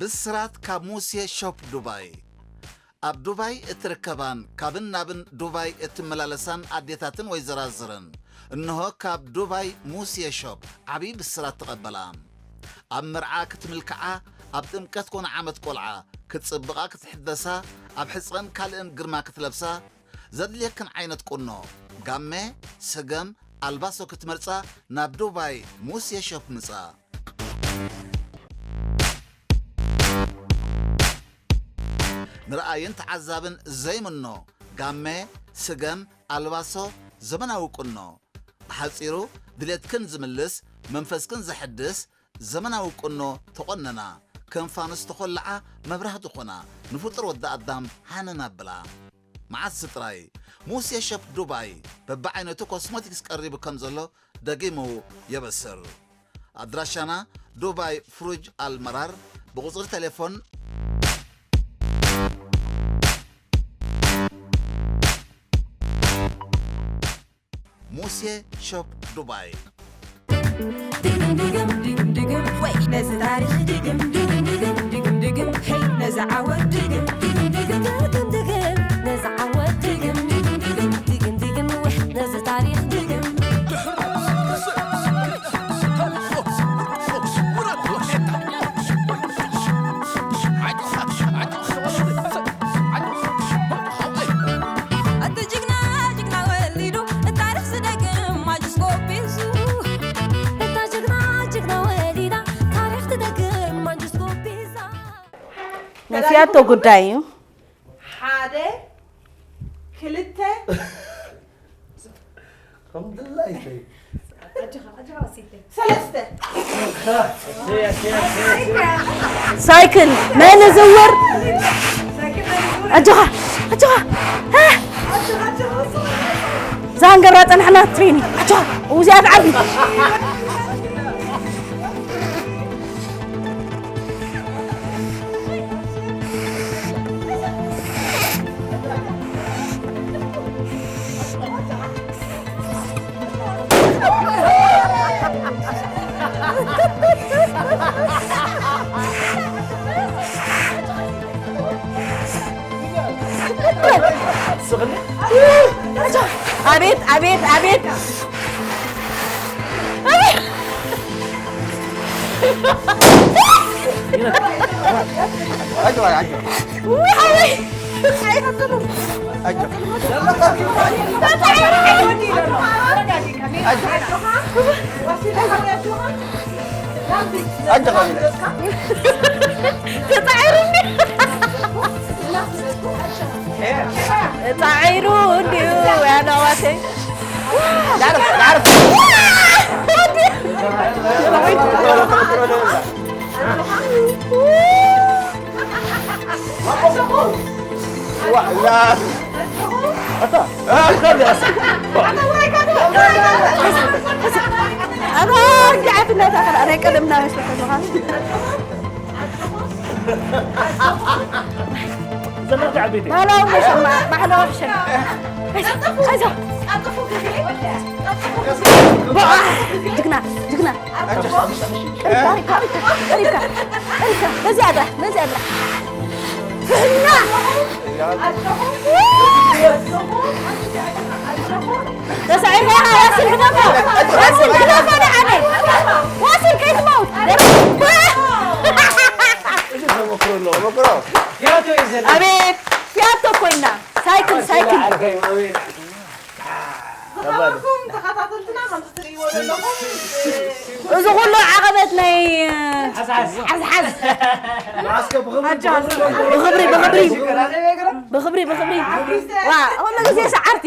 ብስራት ካብ ሙሴ ሾፕ ዱባይ። ኣብ ዱባይ እትርከባን ካብን ናብን ዱባይ እትመላለሳን ኣዴታትን ወይዘራዝርን፣ እንሆ ካብ ዱባይ ሙሴ ሾፕ ዓብዪ ብስራት ተቐበላ። ኣብ መርዓ ክትምልክዓ፣ ኣብ ጥምቀት ኮነ ዓመት ቆልዓ ክትጽብቓ ክትሕደሳ፣ ኣብ ሕጸን ካልእን ግርማ ክትለብሳ፣ ዘድልየክን ዓይነት ቁኖ፣ ጋመ፣ ስገም፣ ኣልባሶ ክትመርጻ ናብ ዱባይ ሙሴ ሾፕ ምጻ። ንረኣይን ተዓዛብን ዘይምኖ፣ ጋመ፣ ስገም፣ ኣልባሶ፣ ዘመናዊ ቁኖ። ብሓጺሩ ድሌትክን ዝምልስ፣ መንፈስክን ዘሐድስ ዘመናዊ ቁኖ ተቖነና። ከም ፋኑስ ተኾልዓ መብራህቲ ኾና፣ ንፍጡር ወዲ ኣዳም ሃነን ኣብላ። መዓስ ጥራይ ሙሴ ሸፕ ዱባይ በብዓይነቱ ኮስሞቲክስ ቀሪቡ ከም ዘሎ ደጊሙ የበስር። ኣድራሻና ዱባይ ፍሩጅ ኣልመራር፣ ብቁጽሪ ቴሌፎን ሙሴ ሾፕ ዱባይ። ድግም ድግም ድግም ድግም ወይ ነዚ ታሪኽ ድግም ድግም ድግም ድግም ድግም ሄይ ነዚ ዓወት ድግም ድግም ድግም ድግም ድግም ነዚ ዓወት ድግም ድግም ድግም ድግም ድግም ወይ ነዚ ታሪኽ ድግም። እቲ ጅግና ጅግና ወሊዱ ታሪኽ ዝደግም ማንጁስ ጎቢዙ። እታ ጅግና ጅግና ወሊዳ ታሪኽ ትደግም ማንጁስ ጎቢዛ። ናይ ሲያቶ ጉዳይ እዩ። ሓደ ክልተ ኣልሓምዱሊላህ ይሰይ። ሰለስተ ሳይክል መን ዝውር ኣጆኻ ኣጆኻ ዛንገራ ጸናሕና ትሬኒ ኣጆኻ ውዚኣ ትዓቢ ኣቤት ኣቤት ኣቤት ተጻዒሩ እንዲዩ ያናዋተይ ኣባ እንዲዓት እናታኸል ኣነ ቀደምና መስለኸ ዝኾን ዘመድ ዓበይቲ ባህላዊ መሸማ ባህላዊ ሕሸም ኣይዞ ጅግና ጅግና ሪካ ሪካ ሪካ በዚያ ድራ በዚያ ድራ ፍሕኛ ተሳዒርካ ዋስል ግደፎ ዋስል ግደፎ ንዓነ ዋስል ከይትመውት ኣቤት ያቶ ኮይና ሳይክል ሳይክል ዝኸበርኩም ተኸታተልትና ከምዚ ትርእይዎ ዘለኹም እዚ ኩሉ ዓቐበት ናይ ሓዝሓዝ ብኽብሪ ብኽብሪ ብኽብሪ ብኽብሪ ዋ ኩሉ ግዜ ሰዓርቲ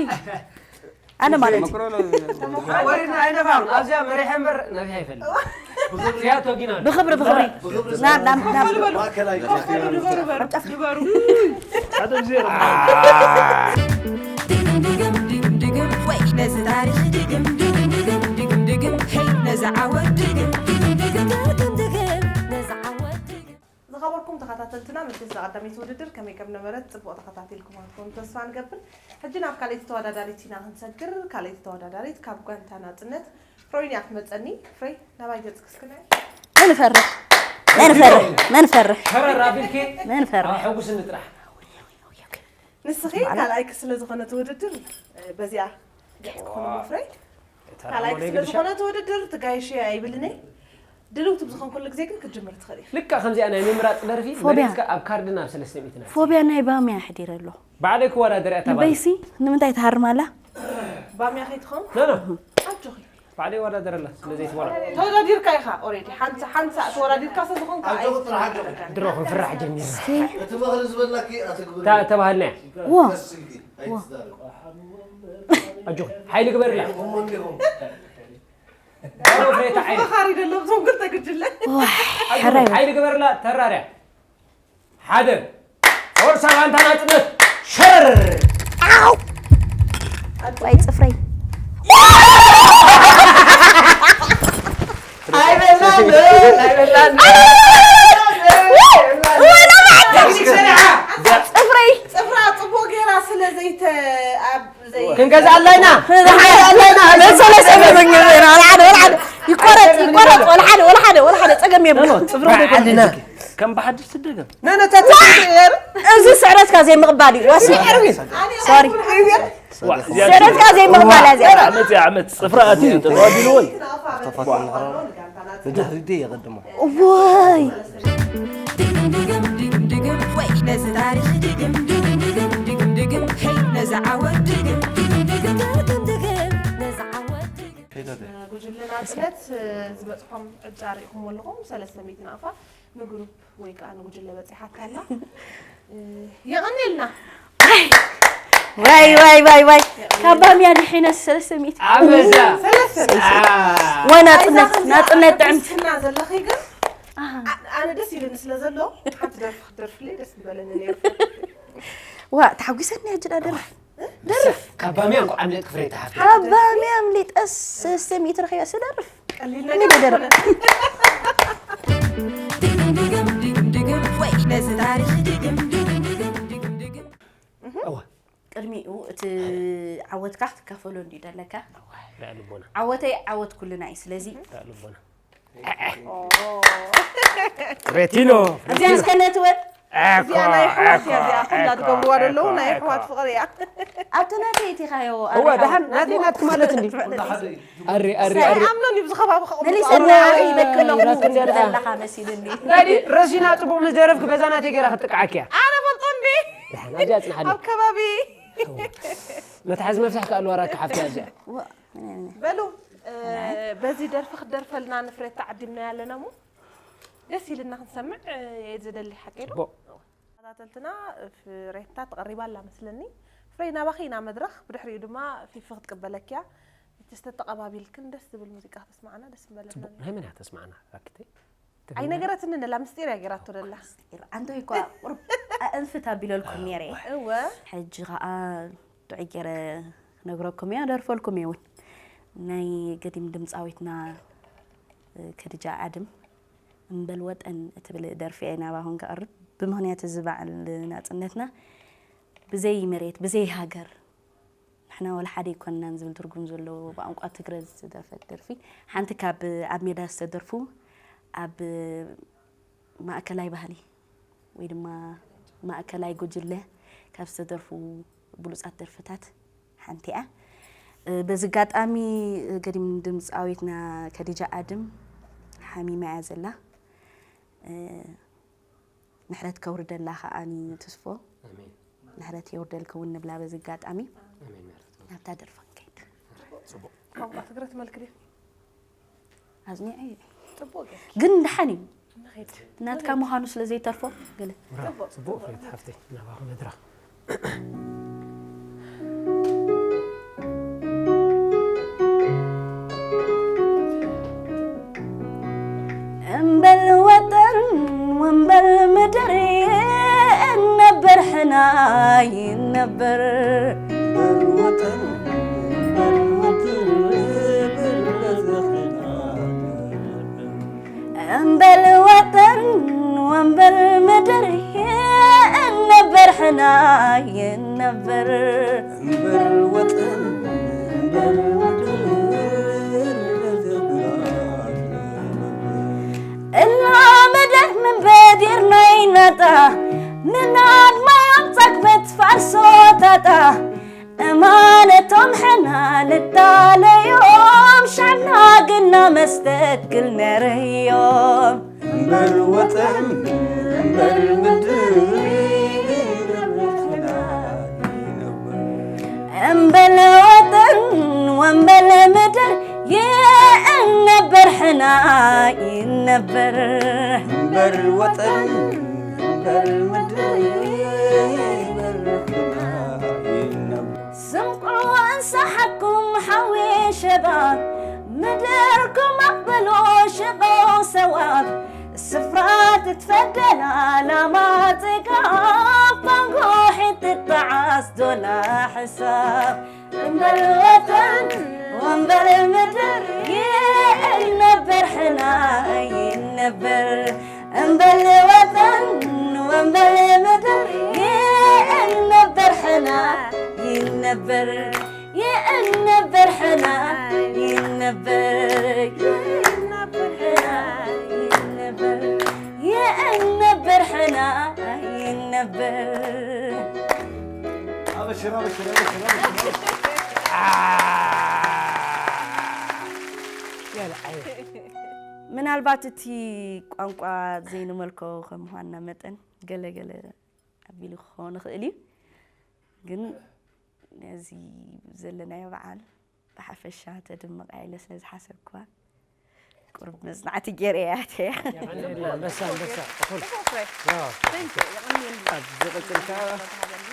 ኣነ ማለት እዩ ወሪድና ኣይነፋም ኣብዚኣ መሪሐ እምበር ነፊሐ ይፈልጥ ብኽብሪ ብኽብሪ ናብ ናብ ናብ ኣብ ጫፍ ድግም ድግም ድግም ድግም ወይ ነዚ ታሪኽ ድግም ድግም ድግም ድግም ድግም ድግም ሄይ ነዚ ዓወት ድግም ድግም ድግም ድግም ድግም ነዚ ዓወት ድግም ዝኸበርኩም ተኸታተልትና፣ መጀመርታ ቀዳመይቲ ውድድር ከመይ ከም ነበረት ጽቡቕ ተኸታቲልኩማ ክትኮኑ ተስፋ ንገብር። ሕጂ ናብ ካልኣይቲ ተወዳዳሪት ኢና ክንሰግር። ካልኣይቲ ተወዳዳሪት ካብ ጋንታ ናጽነት ፍሮይን እያ ክትመጸኒ። ፍሮይ፣ ናባይ ገጽ ክስክናይ። ኣይንፈርሕ። መን ፈርሕ? መን ፈርሕ? ሸረር ኣቢልኪ መን ፈርሕ? ኣሕጉስኒ ጥራሕ። ንስኺ ካልኣይኪ ስለ ዝኾነ እቲ ውድድር በዚኣ ገዒክኹን እሞ ፍረይ። ካልኣይኪ ስለ ዝኾነ እቲ ውድድር ትጋይሽ ኣይብልን እየ። ድልውቲ ብዝኾንኩሉ ግዜ ግን ክትጅምሪ ትኽእሊ ኢኺ። ልክዕ ከምዚኣ ናይ ምምራፅ ደርፊ ፎብያ። መሬትካ ኣብ ካርድና ኣብ ሰለስተ ሚእቲ ናት። ፎብያ ናይ ባምያ ኣሕዲረ ኣለኹ። ባዕለይ ክወዳደር እያ ተባለ። ልበይሲ ንምንታይ ትሃርም ኣላ? ባምያ ከይትኸውን ኖ ኖ ኣጆኺ። ባዕለይ ወዳደረላ ስለዘይትበላ። ተወዳዲርካ ኢኻ ኦሬዲ ሓንሳ ሓንሳ ተወዳዲርካ ስለ ዝኾንካ ኣይ ድሮ ክንፍራሕ ጀሚርና። እቲ ምኽሪ ዝበላኪ ኣተግብሪ። እታ እተባህልና እያ። ዎ። ቀስ ኢልኪ ኣይትዛረቢ። ኣጆኺ ሓይሊ ግበርላ። እሞ እንዲኹም። ዳሮ ፍሬታ ዓይኒ። ተኻሪ ደሎ ብዞም ክልተ ግጅለ። ኣጆኺ ሓይሊ ግበርላ ተራርያ። ሓደ ፎርሳ ጋንታ ናጽነት ሸር ኣው ዋይ ጽፍረይ ኣይበላን ኣይበላን ጽፍረይ ጽፍራ ጽቡቅ ጌራ ስለ ዘይተ ኣብ ክንገዝኣላ ኢና ክንገዝኣላ ኢና መሰለ ሰብ መንገድ ወልሓደ ወልሓደ ይቆረጥ ይቆረጥ ወልሓደ ወልሓደ ወልሓደ ጸገም የብሉ ጽፍራ ደገም ከም ብሓድሽ ትደገም ነነታ እዚ ስዕረትካ ዘይምቕባል እዩ ዋሲ ሶሪ ስዕረትካ ዘይምቕባል እያ እዚኣ ዓመት እያ ዓመት ጽፍራ ኣትዩ ተባቢሉ ወይ ንድሕሪት የቐድሞ እዋይ ድግም ድግም ድግም ድግም ወይ ነዚ ታሪኽ ድግም ድግም ድግም ድግም ድግም ሄይ ነዚ ዓወት ድግም ድግም ድግም ድግም ድግም ነዚ ዓወት ድግም ጉጅለ ናጽነት ዝመጽሖም ዕጫ ርኢኹም ኣለኹም ሰለስተ ሚእቲ ናቕፋ ንግሩፕ ወይ ከዓ ንጉጅለ በፂሓታ ኣላ የቐኒልና ዋይ ዋይ ዋይ ዋይ ካብ ባምያ ድሒነ ሰለስተ ሚእቲ ኣበዛ ሰለስተ ወናፅነት ናፅነት ጥዕምቲ እና ዘለኺ ግን ኣነ ደስ ኢሉኒ ስለ ዘሎ ሓንቲ ደርፊ ክትደርፍለይ ደስ ዝበለኒ ነይሩ ዋ ተሓጒሰኒ ሕጂ ዳ ደርፍ ደርፍ ካብ ባምያ እንኳ ኣምለጥክ ፍሬታ ሓፍተይ ካብ ባምያ ኣምሊጠስ ሰለስተ ሚእቲ ረኺበ ስደርፍ ቀሊል ነገር ኣይኮነን። ድግም ድግም ድግም ወይ ነዚ ታሪኽ ድግም ድግም ድግም ድግም ድግም እዋ ቅድሚኡ እቲ ዓወትካ ክትካፈሎ እንድዩ ደለካ ልዕሊ ቦና ዓወተይ ዓወት ኩልና እዩ ስለዚ ልዕሊ ቦና ሬቲኖ እዚኣ እስከ ነትወል እዚኣ ናይ ኣሕዋት እያ እዚኣ ኩላ ትገብርዋ ዘለዉ ናይ ኣሕዋት ፍቕሪ እያ ኣብቲ ናተይ እቲኻዮ እዋ ደሓን ናተይ ናትኪ ማለት እንዲ ኣሪ ኣሪ ኣሪ ኣምኖን እዩ ብዝኸባቢ ከቕምጦ መሊሰና ኣበይ ይበቅለኹ ዘለኻ መሲልኒ ናዲ ረሲና ጽቡቕ ምስ ደረፍኪ በዛ ናተይ ገይራ ክትጥቅዓኪ እያ ኣነ ፈልጦ እንዲ ደሓን ኣብዚኣ ጽንሓኒ ኣብ ከባቢ መትሓዚ መፍትሕ ከኣልዋ ራኪ ሓፍቲ ኣብዚኣ በሉ በዚ ደርፊ ክትደርፈልና ንፍሬት ተዓዲምናያ ኣለና እሞ ደስ ኢልና ክንሰምዕ እየ ዝደሊ ሓቀይ ዶ ተኸታተልትና ፍሬታ ተቐሪባ ኣላ መስለኒ ፍሬ ናባኺ ኢና መድረኽ ብድሕሪኡ ድማ ፊፊ ክትቅበለኪያ እቲ ዝተተቐባቢልክን ደስ ዝብል ሙዚቃ ተስማዕና ደስ ምበለና ናይ መን እያ ተስማዕና ራኪተይ ኣይነገረትንን ላ ምስጢር እያ ገይራቶ ደላ ኣንተ እኳ ቁርብ ኣእንፍት ኣቢለልኩም ነይረ እወ ሕጂ ከዓ ጥዑይ ገይረ ክነግረኩም እየ ኣደርፈልኩም እየ እውን ናይ ገዲም ድምፃዊትና ከድጃ ኣድም እምበል ወጠን እትብል ደርፊ እየ ናባኹም ከቕርብ ብምኽንያት እዚ በዓል ናፅነትና ብዘይ መሬት ብዘይ ሃገር ንሕና ወላ ሓደ ኣይኮንናን ዝብል ትርጉም ዘለዎ ብቋንቋ ትግረ ዝተደርፈት ደርፊ ሓንቲ ካብ ኣብ ሜዳ ዝተደርፉ ኣብ ማእከላይ ባህሊ ወይ ድማ ማእከላይ ጉጅለ ካብ ዝተደርፉ ብሉፃት ደርፍታት ሓንቲ እያ። በዚ ኣጋጣሚ ገዲም ድምፃዊትና ከዲጃ ኣድም ሓሚማ እያ ዘላ። ምሕረት ከውርደላ ከዓኒ ንትስፎ ምሕረት የውርደልኪ እውን ንብላ በዚ ኣጋጣሚ ናብታ ደርፋ ንከይድ ቋንቋ ትግረ ትመልክ ድዩ ኣዝኒዐ ግን ደሓን እዩ ናትካ ምዃኑ ስለ ዘይተርፎ ገለ ጽቡቕ ፍሬት ሓፍተይ ናባኹ መድረኽ እምበል ወጠን ወንበል ምድሪ እነበር ሕናይ እነበር እምበል ወጠን ወንበል ምድሪ እነበር ሕናይ እነበር እምበር ወጠን እምበር ምድሪ እላ ምድር እምበዲር ናይ ናጣ ንናን ማዮም ጸግበት ፋርሶታታ እማነቶም ሕና ንዳለዮም ሻዕና ግና መስተክል ነረዮም። እምበር ወጠን እምበር ምድሪ እምበል ወጠን ወንበል ምድር ይእነበር ሕና ይነበር። እምበር ወጠን እምበር ምድሪ ይበርሕና ይነብ። ስምዑ እንሰሓኩም ሓዊ ሸባብ ምድርኩም ኣቕበሎ ሽቐው ሰዋብ ስፍራ ትትፈደላ ላማ ጽጋብ ባንጎ ሕትጠዓስ ዶላ ሕሳብ እምበል ወጠን ወንበል ምድር ይእነበር ሕና ይነበር። እምበል ወጠን ወንበል ምድር ይእነበር ሕና ይነበር። ይእነበር ሕና ይነበር። ይእነበር ሕና ይነበር። ይእነበር ሕና ይነበር። ኣበሽር ኣበሽር ኣበሽር ኣበሽር። ምናልባት እቲ ቋንቋ ዘይንመልኮ ከም ምዃንና መጠን ገለ ገለ ኣቢሉ ክኸውን ይኽእል እዩ። ግን ነዚ ዘለናዮ በዓል ብሓፈሻ ተድምቕ ኢለ ስለ ዝሓሰብኩዋ ቁሩብ መጽናዕቲ ገይረ እያ ኣትያ። ኣንበሳ ኣንበሳ እኹል። ብራቮ። ኣብ ዝቕጽል ከኣ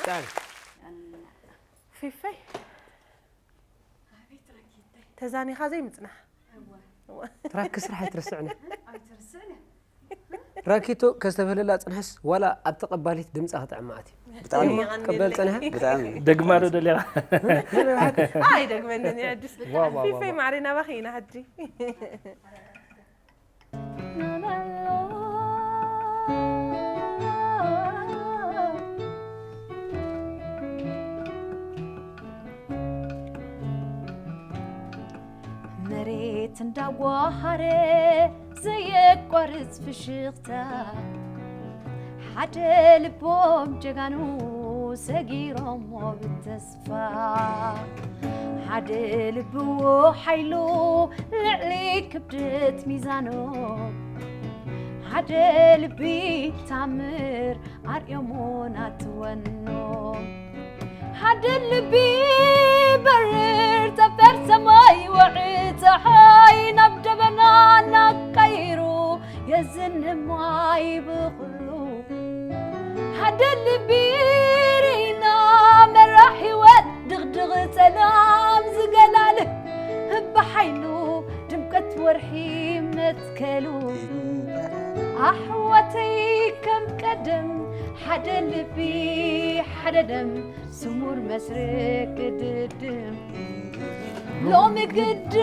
ጣል። ፊፈይ ተዛኒኻ ዘይምጽናሕ። ትራክ ስራሕ ኣይትርስዕነ። ራኪቶ ከስተብህለላ ጽንሕስ ዋላ ኣብ ተቐባሊት ድምጻ ክጥዕም መዓት እዩ። ብጣዕሚ። ቀበል ጽንሐ። ብጣዕሚ። ደግማ ዶ ደሊኻ? ኣይ ደግመንን ይዕድስ። ዋ፣ ዋ፣ ዋ፣ ፊፈይ ዋ። ማዕረ ናባኺ ኢና ሕጂ። መሬት እንዳጓሃረ ዘየቋርጽ ፍሽኽታ ሓደ ልቦም ጀጋኑ ሰጊሮሞ ብተስፋ ሓደ ልብዎ ሓይሉ ልዕሊ ክብደት ሚዛኑ ሓደ ልቢ ታምር ኣርእዮሞ ናትወኖ ሓደ ልቢ በርር ጠፈር ሰማይ ወዒ ፀሓይ ናብ ደበና እናቀይሩ የዝን ማይ ብኹሉ ሓደ ልቢ ርኢና መራሕ ህይወት ድቕድቕ ጸላም ዝገላልህ ብሓይሉ ድምቀት ወርሒ መትከሉ ኣሕዋተይ ከም ቀደም ሓደ ልቢ ሓደ ደም ስሙር መስርክ ድድም ሎሚ ግዳ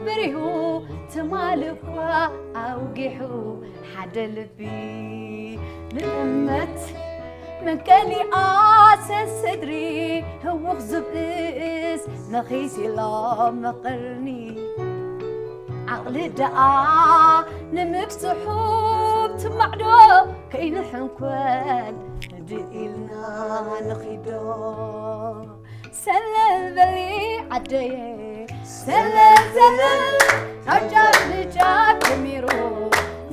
ብሪሁ ትማል እኳ ኣውጊሑ ሓደ ልቢ ንእመት መንቀሊ ኣሰስድሪ ህውኽ ዝብእስ ነኺስ ኢሎም መቐርኒ ዓቕሊ ደኣ ንምብጽሑ ትማዕዶ ከይንሕንኮል ድኢልና ንኺዶ ሰለል በሊ ዓደየ ሰለል ሰለል ካብ ጫፍ ንጫፍ ጀሚሩ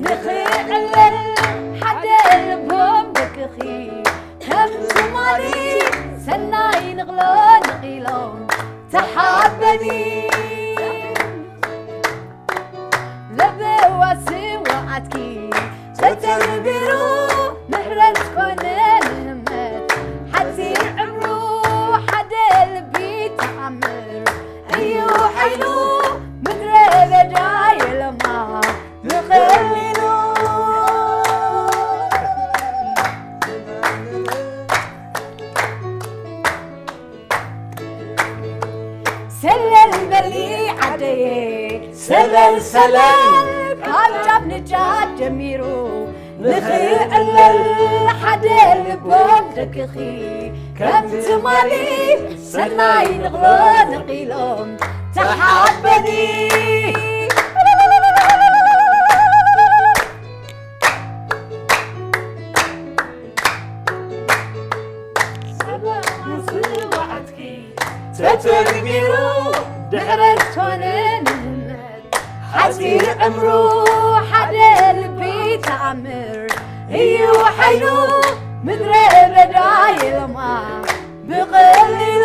ንኽዕለል ሓደ ልቦም ደቅኺ ከም ትማሊ ሰናይ ንቕሎ ንቒሎም ተሓበኒ ለበዋ ስውኣትኪ ተተግቢሩ ምሕረት ኮነ ንህመት ሓፂር ዕምሩ ሓደ ልቢ ተኣምር እዩ ሓይሉ ምድረ በዳ የለማ ንኸሊሉ ሰለል በሊ ዓደየ ሰለል ሰለል ካብ ጫፍ ንጫፍ ጀሚሩ ንኽዕለል ሓደ ልቦም ደቅኺ ከም ትማሊ ሰናይ ንቕሎ ንቒሎም ተሓበኒ ተተግቢሩ ድሕረት ኮነ ንእምነት ሓፂር ዕምሩ ሓደ ልቢ ተኣምር እዩ ሓይሉ ምድረ በዳ የለማ ብቐሊሉ።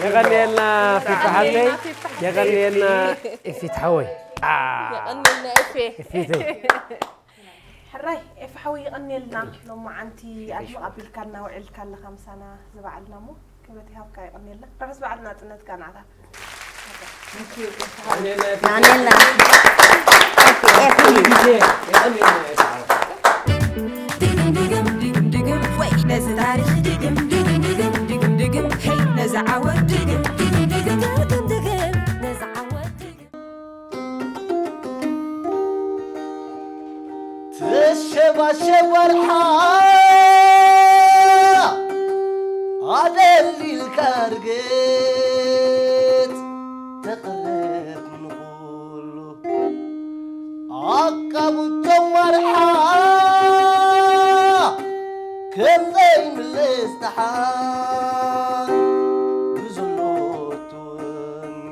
የቐንየልና ፊፋ ሓተይ፣ የቐንየልና ኢፊት ሓወይ። የቐንየልና ኤፌ። ኢፊተይ። ሕራይ ኤፍ ሓዊ ይቐንየልና። ሎማዓንቲ ኣድምቕ ኣቢልካና ውዒልካ ኣለኻ ምሳና ዝበዓልና እሞ ክብረት ይሃብካ የቐንየልና። ርሑስ በዓል ናጽነትካ ንዓኻ። የቐንየልና። ድግም ድግም ድግም ድግም ወይ ነዚ ታሪኽ ድግም ድግም ድግም ድግም ድግም ሄይ ነዚ ዓወት ድግም ድግም ድግም ድግም ድግም ነዚ ዓወት ድግም ትሸባሸብ ወርሓ ኣደሊልካ ርግጽ ተቕረብ ንኹሉ ኣቃብቶም ወርሓ ከም ዘይምለስ ደሓን ብዘሎ ትወኒ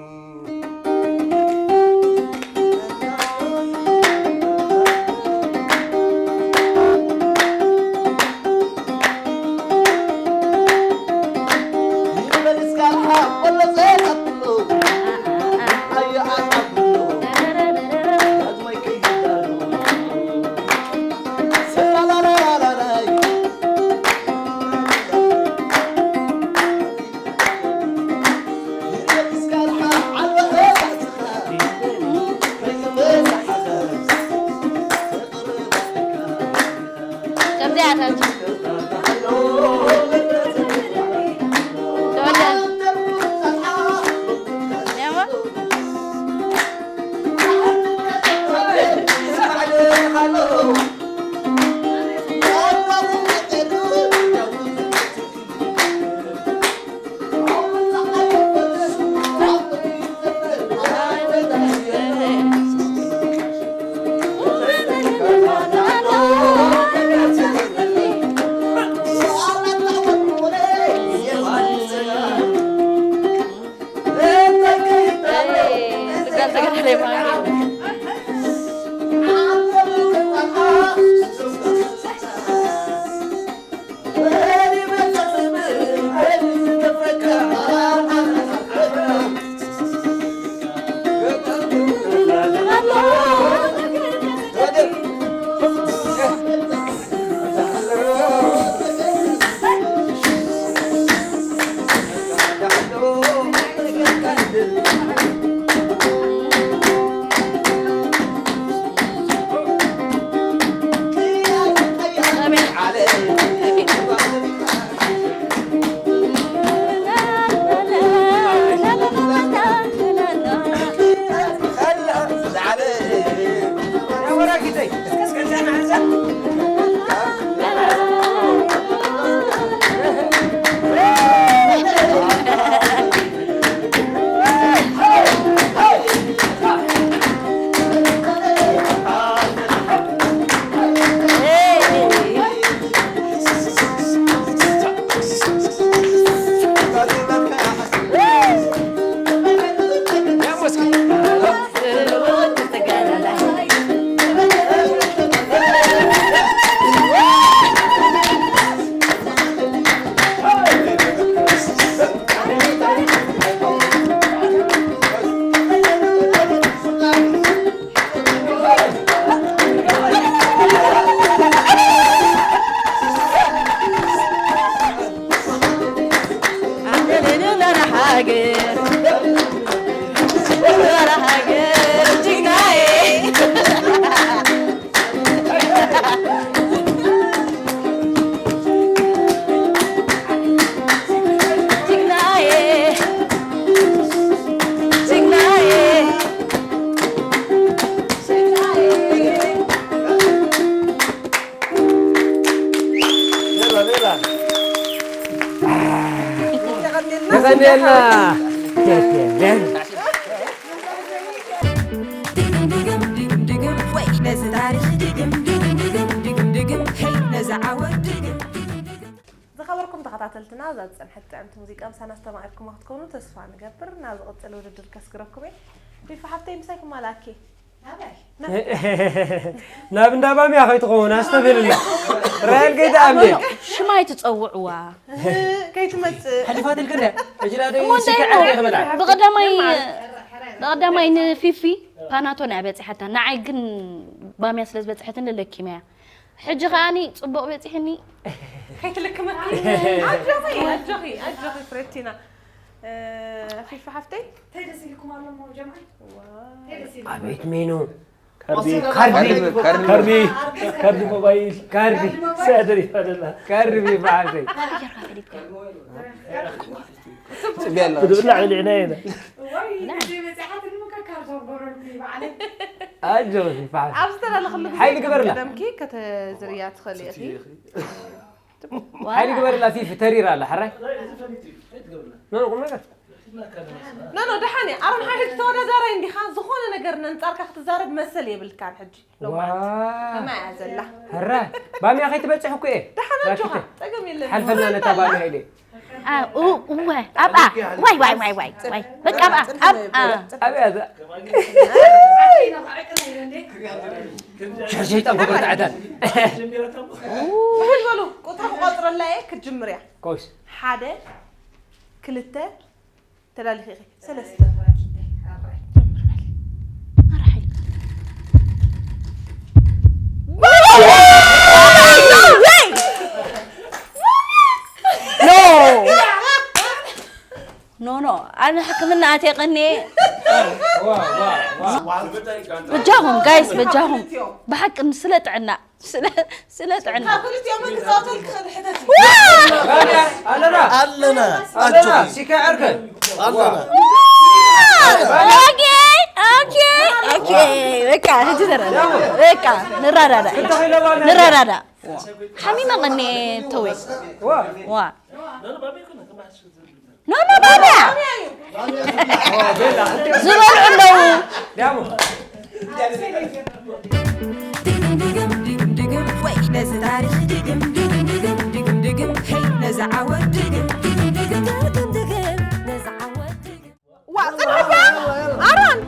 የቐንየልና። ተኸታተልትና እዛ ዝጸንሐት ጥዕምቲ ሙዚቃ ምሳና ኣስተማቒርኩማ ክትኮኑ ተስፋ ንገብር። ናብ ዝቕጽል ውድድር ከስግረኩም እየ። ፊፋ ሓብተይ ምሳይ ክማላኪ። ናብ እንዳ ባምያ ከይትኸውን ኣስተብህልላ። ራሄል ከይትኣምኒ። ሽማይ ትጸውዕዋ። ከይትመጽእ። ሕሊፋትልክ እንደ ሕጂ ዳ እሞ እንታይ ሽከ እሞ? ዓዲ ክበላ። ብቐዳማይ ብቐዳማይ ንፊፊ ፓናቶን እያ በጺሓታ። ንዓይ ግን ባምያ ስለ ዝበጽሐትኒ ለኪመያ። ሕጂ ከኣኒ ጽቡቕ በጺሕኒ። ከይትልክመኪ። ኣጆኺ ኣጆኺ ኣጆኺ ፍሬቲና። እ፣ ፊፋ ሓፍተይ። እንታይ ደስ ኢልኩም ኣሎ እሞ ጀምዓ? እንታይ ደስ ኢልኩም? ኣቤት ሜኑ። ካርዲ ካርዲ ካርዲ ካርዲ ሞባይል ካርዲ ሰድሪ ፈደላ ካርዲ ፊፋ ሓፍተይ። ጽቢያ ኣለና ብድብላ ብልዕና ኢና። ወይ እዚ መጽሓት ንምከካር ዘጎረልኩ ይባዓለ። ኣጆኺ ፊፋ ሓፍተይ። ኣብ ዝተላለኽሉ ግዜ ሓይሊ ግበርላ። ቀደምኪ ከተዝርያ ትኽእሊ ኢኺ። ሓይሊ ግበርላ ፊፊ ተሪራ ኣላ ሕራይ። ኖ ቁም ነገር። ኖ ኖ ደሓን እየ። ኣሮን ሓይሊ ተወዳዳራይ እንዲኻ ዝኾነ ነገር ነንጻርካ ክትዛረብ መሰል የብልካን ሕጂ። ሎማዓንቲ። ዋ። ከማይ እያ ዘላ። ሕራይ ባምያ ከይትበጽሕ እኮ እየ። ደሓን ኣጆኻ ራኪተ። ጸገም የለን። ሓልፈልና ነታ ባምያ ኢለ። አ፣ ኡ፣ እወ ኣብኣ ዋይ ዋይ ዋይ ዋይ ዋይ በቃ ኣብኣ ኣብኣ ኣብያ እዛ ሸር ሸይጣን ክብርታ ዕዳል። ብሕል በሉ ቁጽሪ ክቆጽረላ እየ ክትጅምር እያ። ኮሽ ሓደ ክልተ ተላሊኺ ኢኺ ሰለስተ ኖ ኖ ኣነ ሕክምና ኣትየ ቀኒየ በጃኹም ጋይስ በጃኹም ብሓቂ ስለ ጥዕና ስለ ስለ ጥዕና ካብ ክልቲኦም ክፃወተል ክኽእል ሕተት ኣለና ኣለና ኣለና ኣጆኺ ሲካ ዕርከ ኣለና ኦኬ ኦኬ ኦኬ በቃ ሕጂ ተረዳ በቃ ንረዳዳ ንረዳዳ ሓሚመ ቀኒየ ተወይ ዋ ኖ ኖ ባብያ ዝበልዑ ኣለዉ ዳሞ ድግም ድግም ድግም ድግም ወይ ነዚ ታሪኽ ድግም ድግም ድግም ድግም ድግም ሄይ ነዚ ዓወት ድግም ድግም ድግም ድግም ድግም ነዚ ዓወት ድግም ዋ ፅንሕካ ኣሮን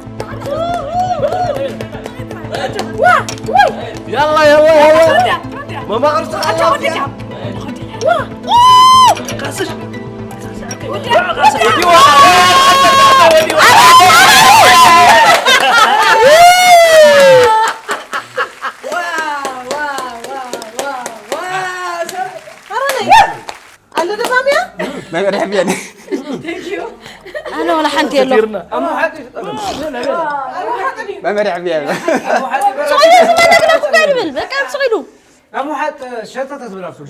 ዋ ወይ ያላ ያላ ያላ መማቕርቲ ዋ ኣሮነይ ኣሎ ደማምያ ናይ መድሕብያ ኣነ ዋላ ሓንቲ የሎ ናይ መድሕብያ ሶዮ ዝመነግረኩ ገድብል በቃ ስቕ ኢሉ ኣሙሓጥ ሸተተ ዝብል ኣብሱ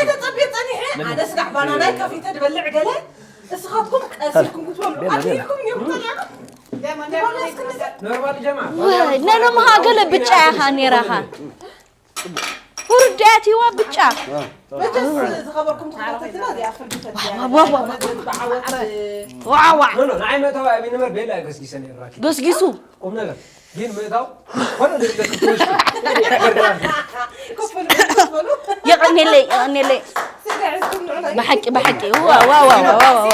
ተጸብየ ጸኒሐ ኣነ ስጋዕ ባናናይ ከፊተ ድበልዕ ገለ እስኻትኩም ቀሲልኩም ክትበሉ ኣልኩም ኔርኩም ጸኒሕኩም ኖርማል ጀማ ነለምሃ ገለ ብጫ ኢኻ ነይራኻ ሁርድ እያ ትህዋ ብጫ መቸስ ዝኸበርኩም ተኸታተልና እዚኣ ፍርዲ ፈትያ ዋዋ ብዓወት ዋዋ ኖ ኖ ንዓይ መእታዊ ኣብ ንበር ቤላ ገስጊሰ ነይራኪ ገስጊሱ ቁም ነገር ግን ምእታው ኮነ ንብለ ክትወስዱ ክፍል ክፍሉ የቐኔለይ የቐኔለይ ስጋዕዝኩም ንዑና ብሓቂ ብሓቂ ዋዋዋዋዋዋ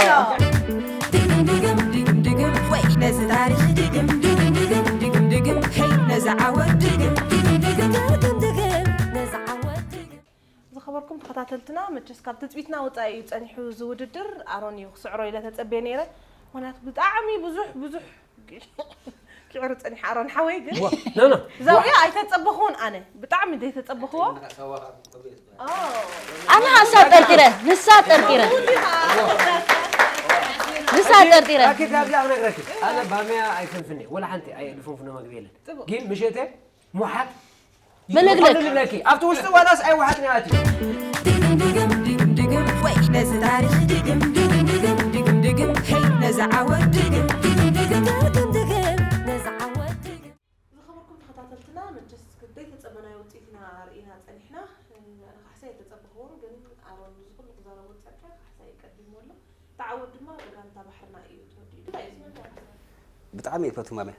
ድግም ድግም ድግም ድግም ወይ ነዚ ታሪኽ ድግም ድግም ድግም ድግም ድግም ሄይ ነዚ ዓወት ድግም ድግም ድግም ድግም ድግም ነዚ ዓወት ድግም ዝኸበርኩም ተኸታተልትና መቸስ ካብ ትፅቢትና ወፃኢ እዩ ፀኒሑ እዚ ውድድር ኣሮን እዩ ክስዕሮ ኢለ ተፀብየ ነይረ ምክንያቱ ብጣዕሚ ብዙሕ ብዙሕ ክዕሩ ፀኒሑ ኣሮን ሓወይ ግን ኖ ኖ ዛውያ ኣይተፀበኽዎን ኣነ ብጣዕሚ ዘይተፀበኽዎ ኣነ ንሳ ጠርጢረ ንሳ ጠርጢረ ንሳ ጠርጢረ ኣኪ ካብዚ ክነግረኪ ኣነ ባምያ ኣይፈንፍነ ወላ ሓንቲ ኣይድፈንፍኖ መግቢ የለን ግን ምሸተ ሙሓጥ መለግለግ ይልኪ ኣብቲ ውሽጢ ዋላስ ኣይወሓጥን ኣትዩ ድግም ድግም ድግም ድግም ወይ ነዚ ታሪኽ ድግም ድግም ድግም ድግም ድግም ሄይ ነዚ ዓወት ድግም ድግም ድግም ድግም ድግም ነዚ ዓወት ድግም ዝኸበርኩም ተኸታተልትና መቸስ ዘይተፀበናዮ ውፅኢት ኢና ርኢና ፀኒሕና ኣነ ካሕሳይ ኣይተፀበኽዎን ግን ኣሮን እዚ ኩሉ ክዛረቦ ዝፀንሐ ካሕሳይ ቀዲሙ ኣሎ ተዓወት ድማ ብጋንታ ባሕርና እዩ ተወዲኡ እንታይ እዩ ዝመልካ ብጣዕሚ እየ ክፈትኩም ኣመ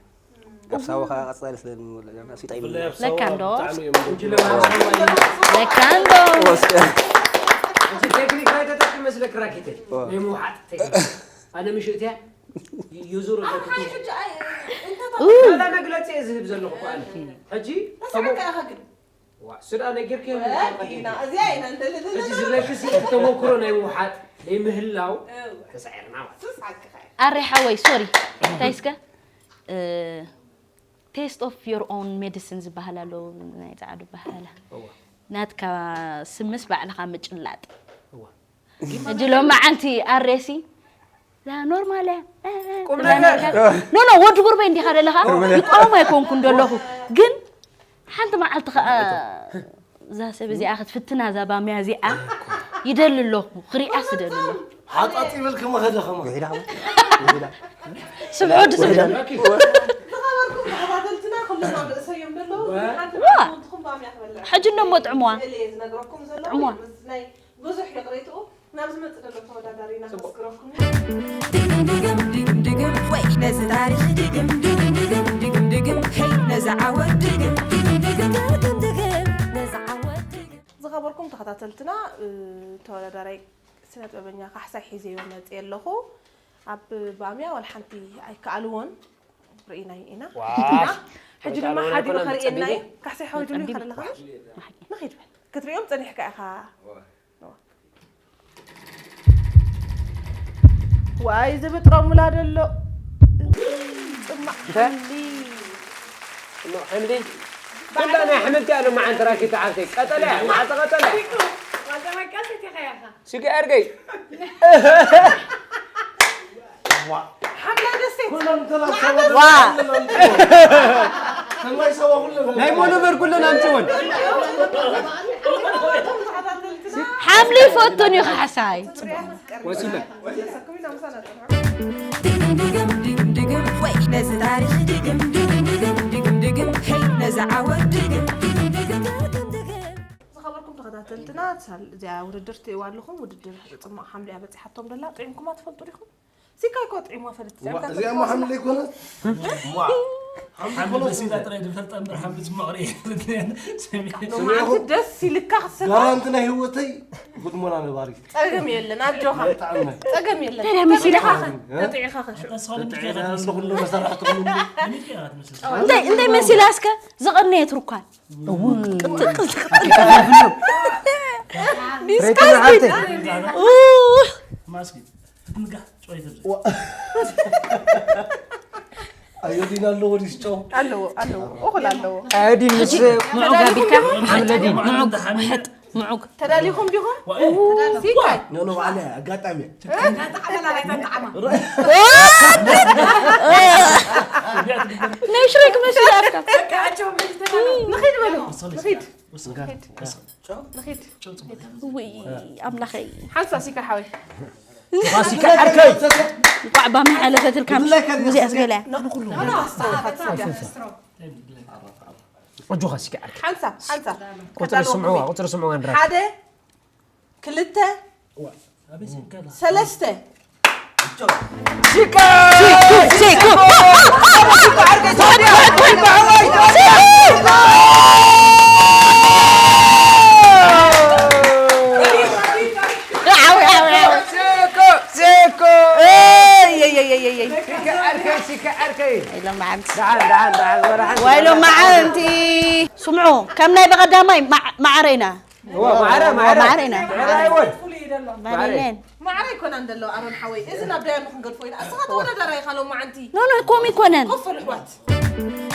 ኣብ ሳዋ ከዓ ቀፃሊ ስለ ንምውለ ጀምራ ሲጣ ይምለ ለካ እንዶ ብጣዕሚ እዮም ለካ እንዶ ሕጂ ቴክኒክ ናይ ተጠቂ መስለክ ራኬተይ ናይ ምውሓጥ ቴክኒክ ኣነ ምሽእትያ ይዙር ኣለኩ። ካላ መግለፂ እየ ዝህብ ዘለኹ እኮ ኣነ። ሕጂ ተሳዕካ ኢኻ ግን። ዋ፣ ስዳ ነጊርክ እዚኣ ኢና እንደልል ሕጂ ዝብለክሲ ተመክሮ ናይ ምውሓጥ ናይ ምህላው ተሳዒርና ማለት። ኣሬ ሓወይ ሶሪ እንታይ እስከ taste of your own medicine ዝበሃል ኣሎ ናይ ፃዕዱ በሃላ ናትካ ስምስ ባዕልኻ ምጭላጥ ሕጂ ሎማዓንቲ ኣሬሲ ኖርማል እያ ኖ ኖ ወዲ ጉርበይ እንዲኻ ዘለኻ ይቋወም ኣይኮንኩን ዘለኹ ግን ሓንቲ መዓልቲ ከዓ እዛ ሰብ እዚኣ ክትፍትና እዛ ባምያ እዚኣ ይደሊ ኣለኹ ክሪኣስ ይደሊ ኣለኹ ሓጣጥ ይብል ከመኸደ ከማ ስምዑ ድስምዑ ዝኸበርኩም ተኸታተልትና ኩሎም ኣብ ርእሰዮም ዘለዉ ሓንቲ መዓልቲ እውን ትኹን ባምያ ክበልዕ ሕጂ እነሞ ጥዕምዋ እየ ዝነግረኩም ዘለኹ ጥዕምዋ ምስ ናይ ብዙሕ ይቕሬትኡ ናብ ዝመጽእ ዘሎ ተወዳዳሪ ኢና ከመስግረኩም። ድግም ድግም ድግም ድግም ወይ ነዚ ታሪኽ ድግም ድግም ድግም ድግም ድግም ሄይ ነዚ ዓወት ድግም ድግም ድግም ድግም ድግም ነዚ ዓወት ድግም ዝኸበርኩም ተኸታተልትና ተወዳዳራይ ስነ ጥበበኛ ካሕሳይ ሒዘዮ መፅየ ኣለኹ ኣብ ባምያ ዋላ ሓንቲ ኣይከኣልዎን ርኢናዮ ኢና ሕጂ ድማ ሓዲኡ ከርእየና እዩ ካሕሳይ ሓወይ ድሉ ከለኻ ንኺድ በል ክትርእዮም ፀኒሕካ ኢኻ ዋይ ዝብጥሮ ሙላ ደሎ ፅማቅ ሓምሊ እሞ ሓምሊ ኩላ ናይ ኣሕምልቲ ኣሎ መዓንቲ ራኪታ ዓርከይ ቀጠልያ መዓፀ ቀጠልያ ስጋ ኣርገይ ዋ ናይ ሞኖቨር ኩለን ኣምፅወን ሓምሊ ይፈቱን እዩ ካሕሳይ ወሲበ ድግም ድግም ድግም ድግም ወይ ነዚ ታሪኽ ድግም ድግም ድግም ድግም ድግም ሄይ ነዚ ዓወት ድግም ድግም ድግም ድግም ድግም ዝኸበርኩም ተኸታተልትና ሳል- እዚኣ ውድድር ትእዋ ኣለኹም ውድድር ፅማቕ ሓምሊ ኣበፂሓቶም ደላ ጥዒምኩማ ትፈልጡ ዲኹም ሲካይ ኮ ጥዒምዋ ፈለጥ እዚኣ እሞ ሓምሊ ኣይኮነት ሓምሊ በሲላ ጥራይ ዝፈልጣ እምበር ሓምሊ ፅማቕ ርኤ ሎማዓንቲ ደስ ኢልካ ክትሰታ ጋራንቲ ናይ ህይወተይ ጉድሞና ነባሪ ጸገም የለን ኣጆኻ ጸገም የለን ተጠዒኻ ተጠዒኻ ከሽ ተጠዒኻ ኣለኹ እንዶ መሰራሕቲ እንታይ እንታይ መሲላ እስከ ዘቐነየት ርኳን ሬት መዓልቲ ማስኪ ትንጋ ጮይ ትብዘ ኣዮዲን ኣለዎ ዲስ ጨው ኣለዎ ኣለዎ እኹል ኣለዎ ኣዮዲን ምስ ምዑግ ኣቢልካ ሓምለዲን ምዑግ ሕጥ ምዑግ ተዳሊኹም ዲኹም ሲካይ ኖ ኖ ባዕለ ኣጋጣሚ ናይ ሽሬክ መሲላትካ ንኺድ በሉ ንኺድ ውይ ኣምላኸይ ሓንሳ ሲካ ሓወይ ፋሲካ ዓርከይ እንኳዕ ባሚ ሓለፈትልካ ሙዚያ ስገላ ኣጆኻ ሲካ ዓርከይ ሓንሳ ሓንሳ ቁፅሪ ስምዕዋ ቁፅሪ ስምዕዋ ንራ ሓደ ክልተ ሰለስተ ስምዑ ከም ናይ ብቐዳማይ ማዕረ ኢና ማዕረ ኢና ማዕረ ኣይኮናን ዘለዋ ኣሮን ሓወይ እዚ ናብ ዳያኑ ክንገድፎ ኢና እስኻ ተወዳዳራይ ኢኻ ሎማዓንቲ ኖ ኖ ከምኡ ኣይኮነን ኮፍ በሉ ኣሕዋት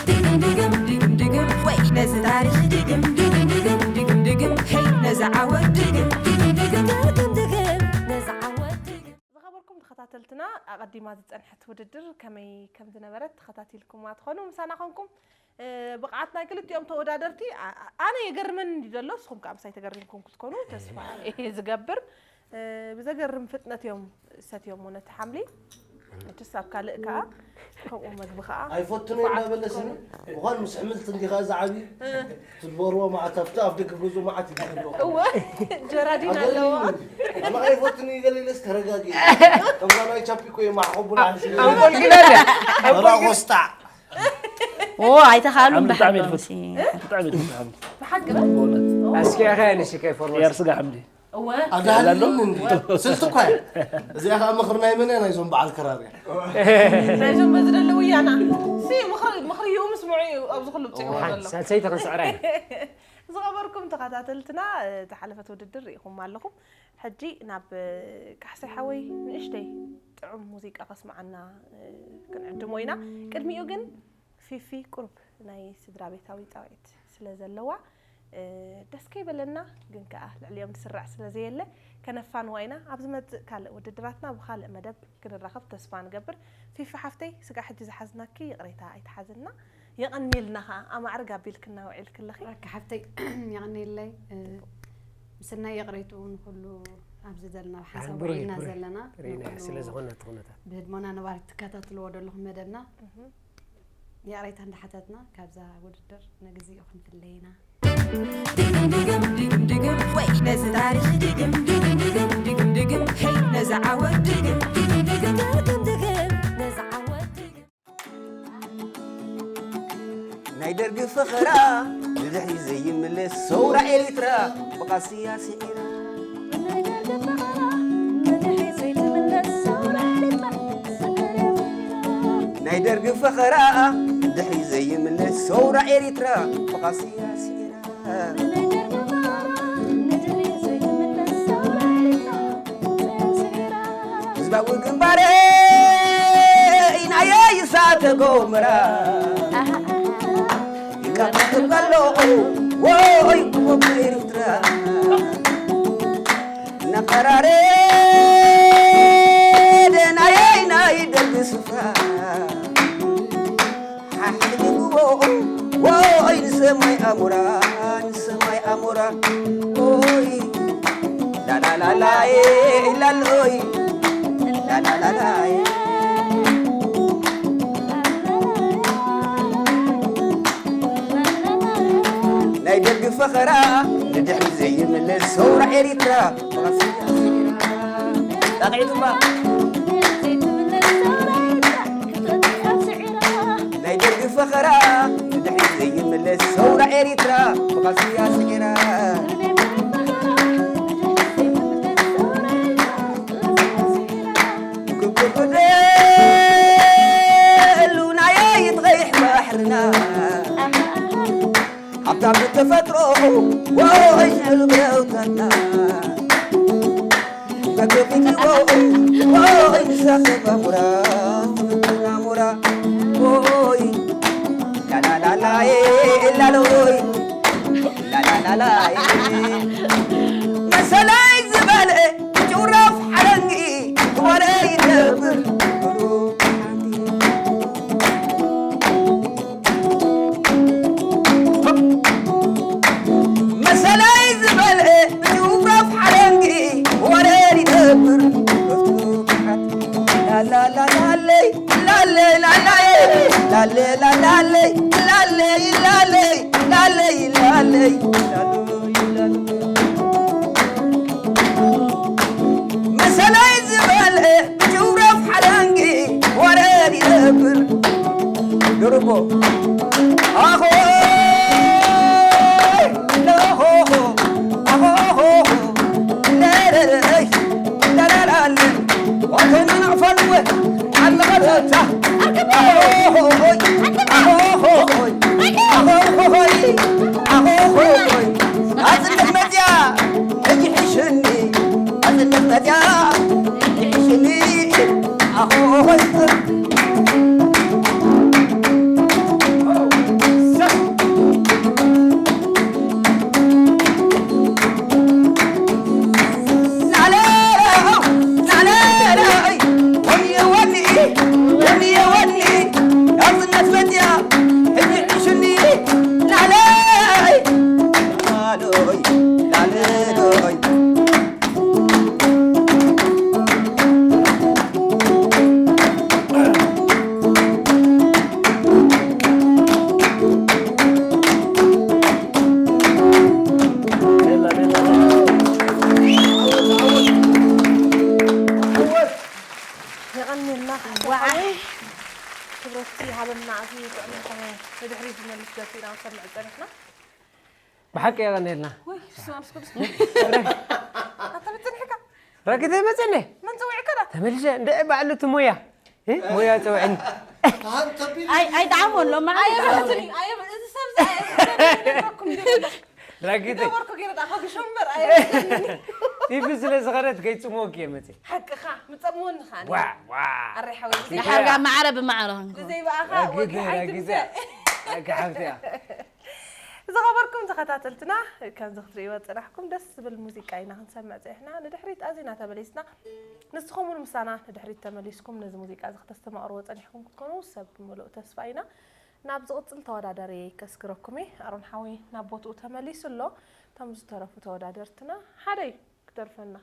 ድግም ድግም ድግም ድግም ወይ ነዚ ታሪኽ ድግም ድግም ድግም ድግም ድግም ሄይ ነዚ ዓወት ድግም ድግም ድግም ድግም ድግም ነዚ ዓወት ድግም ዝኸበርኩም ተኸታተልትና ኣቐዲማ ዝፀንሐት ውድድር ከመይ ከም ዝነበረት ተኸታቲልኩማ ትኾኑ ምሳና ኾንኩም ብቕዓት ናይ ክልቲኦም ተወዳደርቲ ኣነ የገርመኒ እንዲ ዘሎ ንስኹም ከዓ ምሳይ ተገሪምኩም ክትኮኑ ተስፋ እየ ዝገብር ብዘገርም ፍጥነት እዮም ሰትዮሞ ነቲ ሓምሊ መችስ ኣብ ካልእ ከዓ ከምኡ መግቢ ከዓ ኣይፈትኖ እናበለስኒ ምዃን ምስ ሕምልቲ እንዲኻ ዝዓብዩ ትልበርዎ መዓት ኣብቲ ኣብ ደገ ገዝኡ መዓት እዩ ዝህልዎ እወ ጀራዲን ኣለዎ ኣነ ኣይፈትኖ ይገለ ኢለስ ተረጋጊ ከምዛ ናይ ቻፒኮ እዮም ኣሕኸቡና ኣንቆልቂላ ድያ ኣንቆልቂላ ቆስጣ ኦ ኣይተኻሉን ብጣዕሚ ብሓቂ ብጣዕሚ ብሓቂ ኣስኪያኻ ንሽከይ ፎርማስ ያር ስጋ ሓምዲ እወ ኣብዚ ሃለሎም እንዲ ስልቲ እኳ እያ። እዚኣ ከዓ ምኽሪ ናይ መን እያ? ናይዞም በዓል ክራር እያ። ናይዞም በዚ ደለዉ እያና ሲ ምኽሪ ምኽሪ ይኡ ምስ ምዑ እዩ ኣብዚ ኩሉ ብፅዑ ዘሎ ሳልሰይቲ ክንስዕራ ኢና። ዝኸበርኩም ተኸታተልትና ዝሓለፈት ውድድር ርኢኹም ኣለኹም። ሕጂ ናብ ካሕሳይ ሓወይ ንእሽተይ ጥዑም ሙዚቃ ከስምዓና ክንዕድሞ ኢና። ቅድሚኡ ግን ፊፊ ቁሩብ ናይ ስድራ ቤታዊ ፃውዒት ስለ ዘለዋ ደስ ከይበለና ግን ከዓ ልዕሊኦም ዝስራዕ ስለ ዘየለ ከነፋንዋ ኢና። ኣብ ዝመፅእ ካልእ ውድድራትና ብካልእ መደብ ክንራኸብ ተስፋ ንገብር። ፊፊ ሓፍተይ ስጋዕ ሕጂ ዝሓዝናኪ ይቕሬታ ኣይትሓዝና። የቐንየልና ከዓ ኣማዕርግ ኣቢልክና ውዒልክለኺ። ኣካ ሓፍተይ የቐንየለይ ምስናይ የቕሬትኡ ንኩሉ ኣብዚ ዘለና ሓሳብ ብሩህ ኢና ብሩህ ዘለና ርኢና ንኩሉ ስለ ዝኾነ እቲ ኩነታት ብህድሞና ነባሪ ትከታትልዎ ዘለኹም መደብና ይቕሬታ እንዳሓተትና ካብዛ ውድድር ንግዚኡ ክንፍለይ ኢና ድግም ድግም ድግም ድግም ወይ ነዚ ታሪኽ ድግም ድግም ድግም ድግም ድግም ሄይ ነዚ ዓወት ድግም ድግም ድግም ድግም ድግም ነዚ ዓወት ድግም ናይ ደርጊ ፈኸራ ንድሕሪ ዘይምለስ ሰውራ ኤሪትራ ብቓስያ ስዒራ ናይ ደርጊ ፈኸራ ንድሕሪ ዘይምለስ ሰውራ ኤሪትራ ብቓስያ ስዒራ ህዝባዊ ግንባረይ ናየይ እሳተ ጎመራ ይቃጠል ከሎ ወይ ወግሪ ኤርትራ እናፈራረደ ናየይ ናይ ደርጊ ስፍራ ሓሕልዎ ወይ ንሰማይ ኣሞራ ንሰማይ ኣሞራ ወይ ላላላላይ ላሎይ ላላላላይ ናይ ደርጊ ፈኸራ ንድሕሪ ዘይምለስ ሰውራ ኤሪትራ ብቐስያ ስዒራ ጣቕዒቱማ ናይ ደርጊ ፈኸራ ንድሕሪ ዘይምለስ ሰውራ ኤሪትራ ብቐስያ ስዒራ ክብደሉ ናየይ ትቐይሕ ባሕርና ሃብታም ብተፈጥሮ ወይ ሕሉም የውታና ተገፊትዎ ወይ ንሳኸብ ኣሙራ ትምክን ኣሙራ ወይ ላላላላዬ ላሎይ ላላላላዬ መሰለይ ዝበልዐ ጭውራፍ ሓለንጊ ወረ ይነብር መሰለይ ዝበልዐ ብጭውራፍ ሓለንጊ ወረር ይነብር ላላላላለይ ላለይ ላላይ ላለ ላላለይ ላለይ ላለይ ላለይ ላለይ ላለይ መሰለይ ዝበልዐ ጅውረፍ ሓለንጊ ወረድ ይነብር ድርቦ ኣኾ ለሆሆ ኣኾሆ ለለለይ ለላላለ ወገን ናዕፋልወ ዓለቐተታ ኣኾሆሆይ ኣኾሆሆይ ኣኾሆሆይ ኣኾሆሆይ ኣጽነት መጽያ ሕጂ ሕሽኒ ኣጽነት መጽያ ሕጂ ሕሽኒ ኣኾሆይ የቐንየልና ክብረቲ ሃበና ኣዝዩ ጥዕና ንድሕሪት ዝመልስ ደርፊ ኢና ንሰምዕ ፀኒሕና ብሓቂ የቐንየልና ወይ ስማንስ ቅዱስ ጽንሕካ። ራኪተይ መጸኒ። መን ጸዊዕካ ዳ? ተመልሰ እንደ ባዕሉ እቲ ሞያ። እ? ሞያ ጸውዕኒ። ኣይ ኣይጣዓሞ ኣሎ። ኣይበለትኒ። ኣይ እዚ ሰብ ዘይ ኣይበለኩም። ራኪተይ። ገበርኩ ገይረ ዳ ከግሾ እምበር ኣይ ቲቪ ስለ ዝኸረት ከይጽምወኪ እየ መጺ። ሓቅኻ ምጸምወኒ ኻኒ። ዋ ዋ። ኣረ ሓወይ ድሓር ጋር ማዕረ ብማዕረ ክንከውን። ብዘይ ብኣኻ ወግሒ ኣይትምዘ። ኣካ ሓብቲ እያ። ዝኸበርኩም ተኸታተልትና ከምዚ ክትርእይዎ ዝጸናሕኩም ደስ ዝብል ሙዚቃ ኢና ክንሰምዕ ጸኒሕና። ንድሕሪት ኣዚና ተመሊስና ንስኹም እውን ምሳና ንድሕሪት ተመሊስኩም ነዚ ሙዚቃ እዚ ከተስተማቕርዎ ጸኒሕኩም ክትኮኑ ሰብ ምሉእ ተስፋ ኢና። ናብ ዝቕጽል ተወዳዳሪ ከስግረኩም እየ። ኣሮን ሓወይ ናብ ቦትኡ ተመሊሱ ኣሎ። እቶም ዝተረፉ ተወዳደርትና ሓደ እዩ ክደርፈና።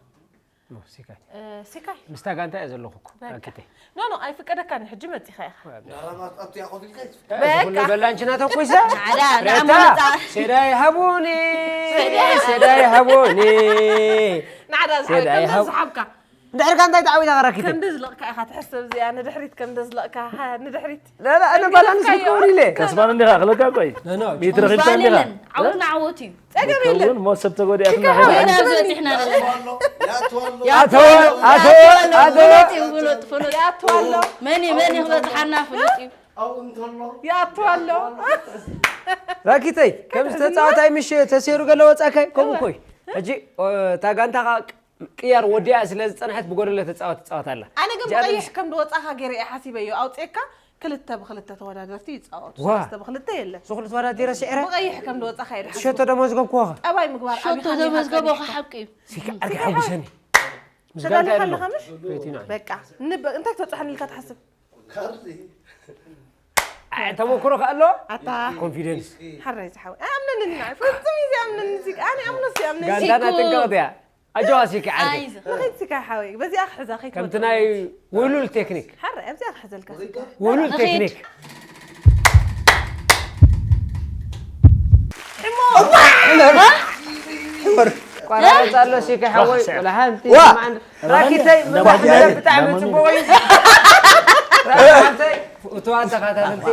ኖ፣ ሲካይ እ፣ ሲካይ ምስታ ጋንታ እየ ዘለኹ እኮ በቃ። ራኪተይ። ኖ ኖ ኣይፍቀደካን እዩ ሕጂ መጺኻ ኢኻ። ዳራማት ኣብቲያ ኮፍ ኢልካ ይትፍ በቃ። ኩሉ በላንችና ተኩሳ ዓዳ ሬታ ናሙጣ ሴዳይ ሃቡኒ ሴዳይ ሃቡኒ ንዓዳ ሴዳይ ዝሓብካ ሃብ- ዝሓብካ ድሕሪ ጋንታ ይተዓዊታ ራኪተይ ከምዲ ዝለቕካ ኢኻ ትሕሰብ እዚኣ ንድሕሪት ከምደ ዝለቕካ ንድሕሪት ላላ ኣነ ባላንስ ክትከውን ኢለ ከስማን እንዲኻ ክለካ ቆይ ኖ፣ ኖ፣ ሚትረኺብካ እንዲኻ ባሌለን ዓወትና ዓወት እዩ ጸገም የለን ከውን ሞ ሰብ ተጎዲኣትና ኪካ ኸይዳ ኮይና ኣብዚ በፂሕና ዘለና ያትዋሎ ኣቶ ኣቶ ኣቶ ፍሉጥ እዩ ፍሉጥ ፍሉጥ ያትዋሎ መን እዩ መን እዩ ክበፅሓና ፍሉጥ እዩ ኣብኡ እንተሎ ያትዋሎ ራኪተይ ከምዚ ተፃወታይ ምሽ ተሰይሩ ገለ ወፃካይ ከምኡ ኮይ ሕጂ እታ ጋንታኻ ቅያር ወዲያ ስለ ዝፀንሐት ብጎደለ ተፃወት ትፃወት ኣላ ኣነ ግን ብቐይሕ ከም ድወፃኻ ገይረ እየ ሓሲበዮ ኣውፅኤካ ክልተ ብክልተ ተወዳደርቲ ይፃወቱ ዋ። ሰለስተ ብክልተ የለን ዝኽሉ ተወዳዲረ ስዕረ ብቐይሕ ከም ድወፃኻ እየ ድሓስብ ሸቶ ደሞዝ ገብክዎ ጠባይ ምግባር ሸቶ ኣብኻ ደሞዝ ገቦ ከሓብቂ እዩ ሲካ ዓርኪ ሓጉሰኒ ምስጋንካ ተዳሊኻ የለ ኣለኻ ምሽ ቤቲና በቃ ንበ- እንታይ ክትበፅሓኒ ኢልካ ትሓስብ ካርዚ ተመክሮ ከ ኣለዎ ኣታ ኮንፊደንስ ሓራይ ዝሓወ ኣይኣምነንን ኢና ፍጹም እዩ ዘይኣምነኒ እዚ ኣነ ኣምኖስ ይኣምነኒ ጋንታና ጥንቀቕቲ እያ ኣጆዋ ሲካ ዓርኪ ኣይዞ ንኸይድ ሲካ ሓወይ በዚኣ ክሕዛ ከምቲ ከይትወድቕ ናይ ውሉል ቴክኒክ ሓረ ኣብዚኣ ክሕዘልካ ሲካ ውሉል ንኺድ። ቴክኒክ ሕመር ቋራረፅ ኣሎ ሲካ ሓወይ ቆልሓ እንቲ ዋ! ማዕን ራኪተይ ምባሕ ብጣዕሚ ጽቡቕ እዩ ራኪተይ እትዋ ተኸታተልቲ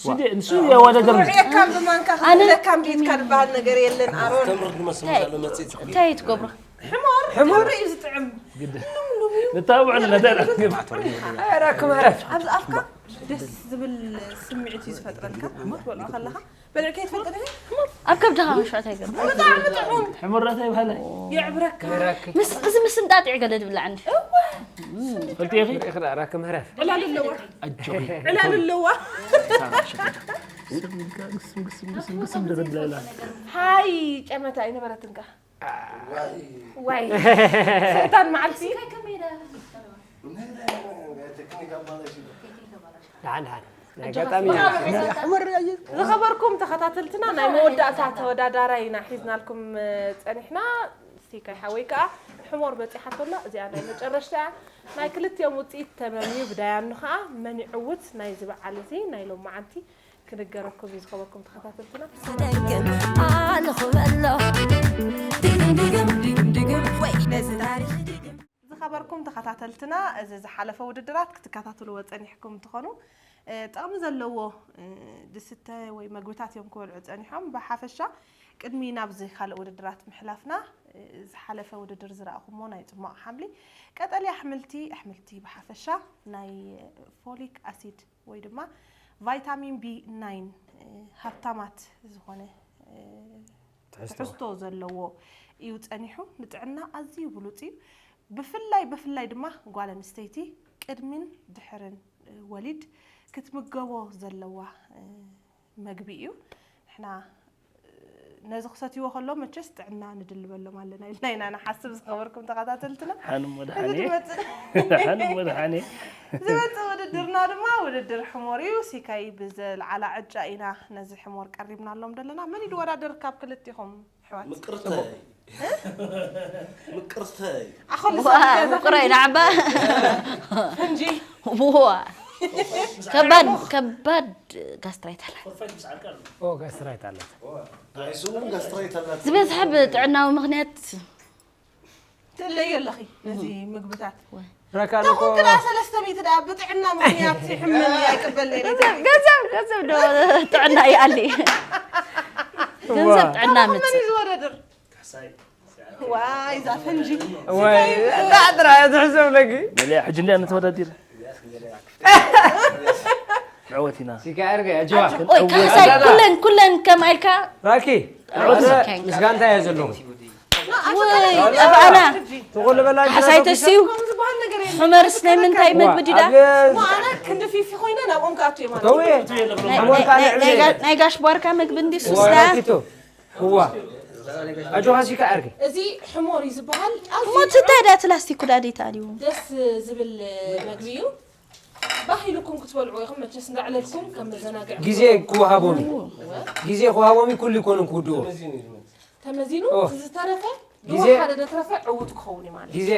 ስዲ ንሱ ያወዳደር ርዕየካን ብማንካ ክትብለካን ብኢድካ ዝበሃል ነገር የለን ኣሮን ተምር ንመስል ዘሎ መጽእ እንታይ እዩ ትገብሮ ሕሞር ሕሞር? ተምሪ እዩ ዝጥዕም ንታብዕ ኣለና እንታይ ራክም ዕረፍ ኣብዚ ኣፍካ ደስ ዝብል ስምዒት እዩ ዝፈጥረልካ ክትበልዖ ከለኻ በልዕከ ትፈልጥ ዲኺ ኣብ ከብድኻ ምሽዖ እንታይ ገብ ብጣዕሚ ጥዑም ሕምራታ ይባሃላ የዕብረካ ምስ እዚ ምስንጣጥ እዩ ገለ ዝብላዕ እንዲ ፈልጥኺ ራክም ዕረፍ ዕላል ኣለዋ ኣጆኺ ዕላል ኣለዋ ግስም ግስም ግስም ግስም ደብላላ ሃይ ጨመታ ኣይነበረትንካ ዋይ ስሕታን መዓልቲ ደሓን ደሓን ናይ ኣጋጣሚ ዝኸበርኩም ተኸታተልትና ናይ መወዳእታ ተወዳዳራይ ኢና ሒዝናልኩም እ፣ ጸኒሕና እስቲ ካይ ሓወይ ከዓ ሕሞር በፂሓቶ ኣላ እዚኣ ናይ መጨረሽታ እያ ናይ ክልቲኦም ውፅኢት ተመምዩ ብዳያኑ ከዓ መን ይዕውት ናይዚ በዓል እዚ ናይ ሎመዓንቲ ክንገረኩም እዩ ዝኸበርኩም ተኸታተልትና ስደግም ኣነ ክበሎ ድግም ድግም ድግም ድግም ወይ ነዚ ታሪክ ድግም ዝኸበርኩም ተኸታተልትና እዚ ዝሓለፈ ውድድራት ክትከታተልዎ ጸኒሕኩም እንትኾኑ እ፣ ጥቕሚ ዘለዎ እ፣ ዝስተ ወይ መግብታት እዮም ክበልዑ ጸኒሖም ብሓፈሻ ቅድሚ ናብዚ ካልእ ውድድራት ምሕላፍና እ፣ ዝሓለፈ ውድድር ዝረእኹሞ ናይ ጽሟቕ ሓምሊ ቀጠልያ ኣሕምልቲ ኣሕምልቲ ብሓፈሻ ናይ ፎሊክ ኣሲድ ወይ ድማ ቫይታሚን ቢ ናይን እ፣ ሃብታማት ዝኾነ እ፣ ትሕዝቶ ዘለዎ እዩ ጸኒሑ ንጥዕና ኣዝዩ ብሉጽ እዩ ብፍላይ ብፍላይ ድማ ጓል ኣንስተይቲ ቅድሚን ድሕርን እ፣ ወሊድ ክትምገቦ ዘለዋ እ፣ መግቢ እዩ ንሕና እ፣ ነዚ ክሰትይዎ ከሎ መቸስ ጥዕና ንድልበሎም ኣለና ኢልና ኢና ንሓስብ ዝኸበርኩም ተኸታተልትና ሓኑ እዚ መድሓኔ ዝመጽእ ሓኑ መድሓኔ ዝመፅእ ውድድርና ድማ ውድድር ሕሞር እዩ ሲካይ ብዘለዓላ ዕጫ ኢና ነዚ ሕሞር ቀሪብናሎም ዘለና መን ይድወዳደር ካብ ክልቲኹም ኣሕዋት ምቅርተይ ምቅርተይ ኣኸሉ ዋ ምቁረይ ናዕባ ፈንጂ ዋ ከባድ ከባድ ጋስትራይት ኣላ ኦ ጋስትራይት ኣላት ኣይስውን ጋስትራይት ኣላት ዝበዝሐ ብጥዕናዊ ምክንያት ትእለዩ ኣለኺ ነዚ ምግብታት ረካ ተኹን ግዳ ሰለስተ ሚእቲ ደኣ ብጥዕና ምክንያት ይሕመኒ ኣይቅበል ነይረ ገንዘብ ገንዘብ ዶ ጥዕና ይኣሊ ገንዘብ ጥዕና መን ምፅእ እዩ ዝወዳደር ዋይ እዛ ፈንጂ ወይ ዳዕድራ ትሕሰብ ለጊ መለያ ሕጂ እንዲያ ንተወዳዲር ንዕወት ኢና ሲካ ኣርገ ኣጅዋ ኦይ ካሕሳይ ኩለን ኩለን ከምኣ ኢልካ ራኪ ንዕወት ኢና ምስጋንታ እየ ዘለኹ ወይ ጠፋእና ትቑልበላ ካሕሳይ ተስዩ ሕመርስ ናይ ምንታይ መግቢ ድዳ ኣነ ክንዲ ፊፊ ኮይነ ናብኦም ክኣቱ እየ ማለት ከው ናይ- ናይ- ናይ- ናይ ጋሽ ቧርካ መግቢ እንዲ ሱስዳ ወራኪቶ እዋ ኣጆኻ ሲካ ኣርገ እዚ ሕሞር እዩ ዝበሃል እሞ እንታይ ዳ እቲ ላስቲክ ኩዳዴት ኣልዩ ደስ ዝብል መግቢ እዩ ባህ ኢልኩም ክትበልዑ ኢኹም መቸስ እንዳዕለልኩም ከም መዘናግዒ ግዜ ክወሃቦም እዩ ግዜ ክወሃቦም እዩ ኩሉ ይኮኑ ክውድዎ ተመዚኑ ኦ። ዝተረፈ ግዜ- ንወሓደ ደትረፈ ዕዉት ክኸውን እዩ ማለት እዩ ግዜ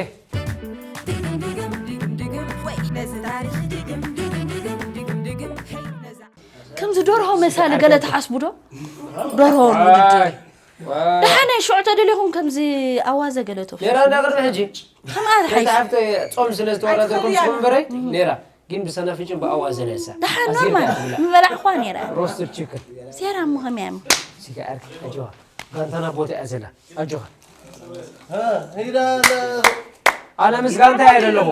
ከምዚ ደርሆ መሳሊ ገለ ትሓስቡ ዶ ደርሆ ውድድር ደሓነ ሽዑ ተደሊኹም ከምዚ ኣዋዘ ገለ ቶ ኔራ እንዳ ቅድሚ ሕጂ ከምኣ ዝሓይሽ ሓፍተ ጾም ስለ ዝተወዳደርኩም ስኹም በረይ ኔራ ግን ብሰናፍጭን ብኣዋዘ ነሳ ደሓን ኖርማል ምበላዕኳ ነይረ ሮስትድ ችክን ሴራ እሞ ከመይ እሞ ሲጋ ኣርኪ ኣጆኻ ጋንታና ቦታ እያ ዘላ ኣጆኻ ኣነ ምስ ጋንታ እየ ዘለኹ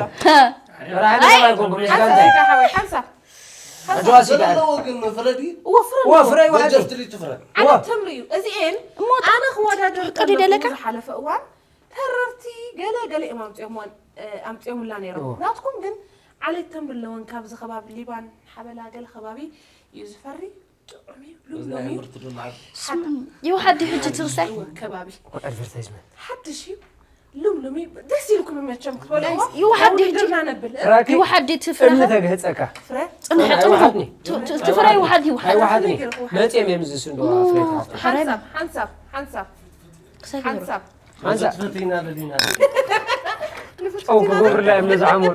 ራሕና ኣይኮንኩም ምስ ጋንታ እየ ሓንሳ ሓንሳ ኣጆኻ ሲጋ ኣርኪ ዘለዎ ግን ፍረዲ ወፍረ ወፍረ ይውሓድ ወጀፍትሪ ትፍረ ዓለ ተምሪ እዩ እዚኤን ኣነ ክወዳደር ፍቅድ ይደለካ? ዝሓለፈ እዋን ተረርቲ ገለ ገለ እዮም ኣምፅኦምወን ኣምፅኦምላ ነይሮም ናትኩም ግን ዓሌት ተምሪ ኣለወን ካብዚ ከባቢ ሊባን ሓበላ ገለ ከባቢ እዩ ዝፈሪ ጥዑም እዩ ሉምሉም እዩ ይውሓድ ሕጂ ትኽሳይ ከባቢ ኣድቨርታይዝመንት ሓድሽ እዩ ሉምሉም እዩ ደስ ኢልኩም መቸም ክትበልዎ ይውሓድ ሕጂ ውድድርና ነብል ራኪ ይውሓድ ትፍረ እምኒ ተግህፀካ ፅንሐ ኣይወሓድኒ ትፍረ ይውሓድ ይውሓድ ኣይወሓድኒ መፅኦም እዮም ዝስንዶ ኣፍሬት ሃፍቲ ሓንሳብ ሓንሳብ ሓንሳብ ክሳይ ክገብሮ ሓንሳብ ሓንሳብ ፈቲና ለሊና ጨው ክገብርላ እዮም ነዚ ዓሞር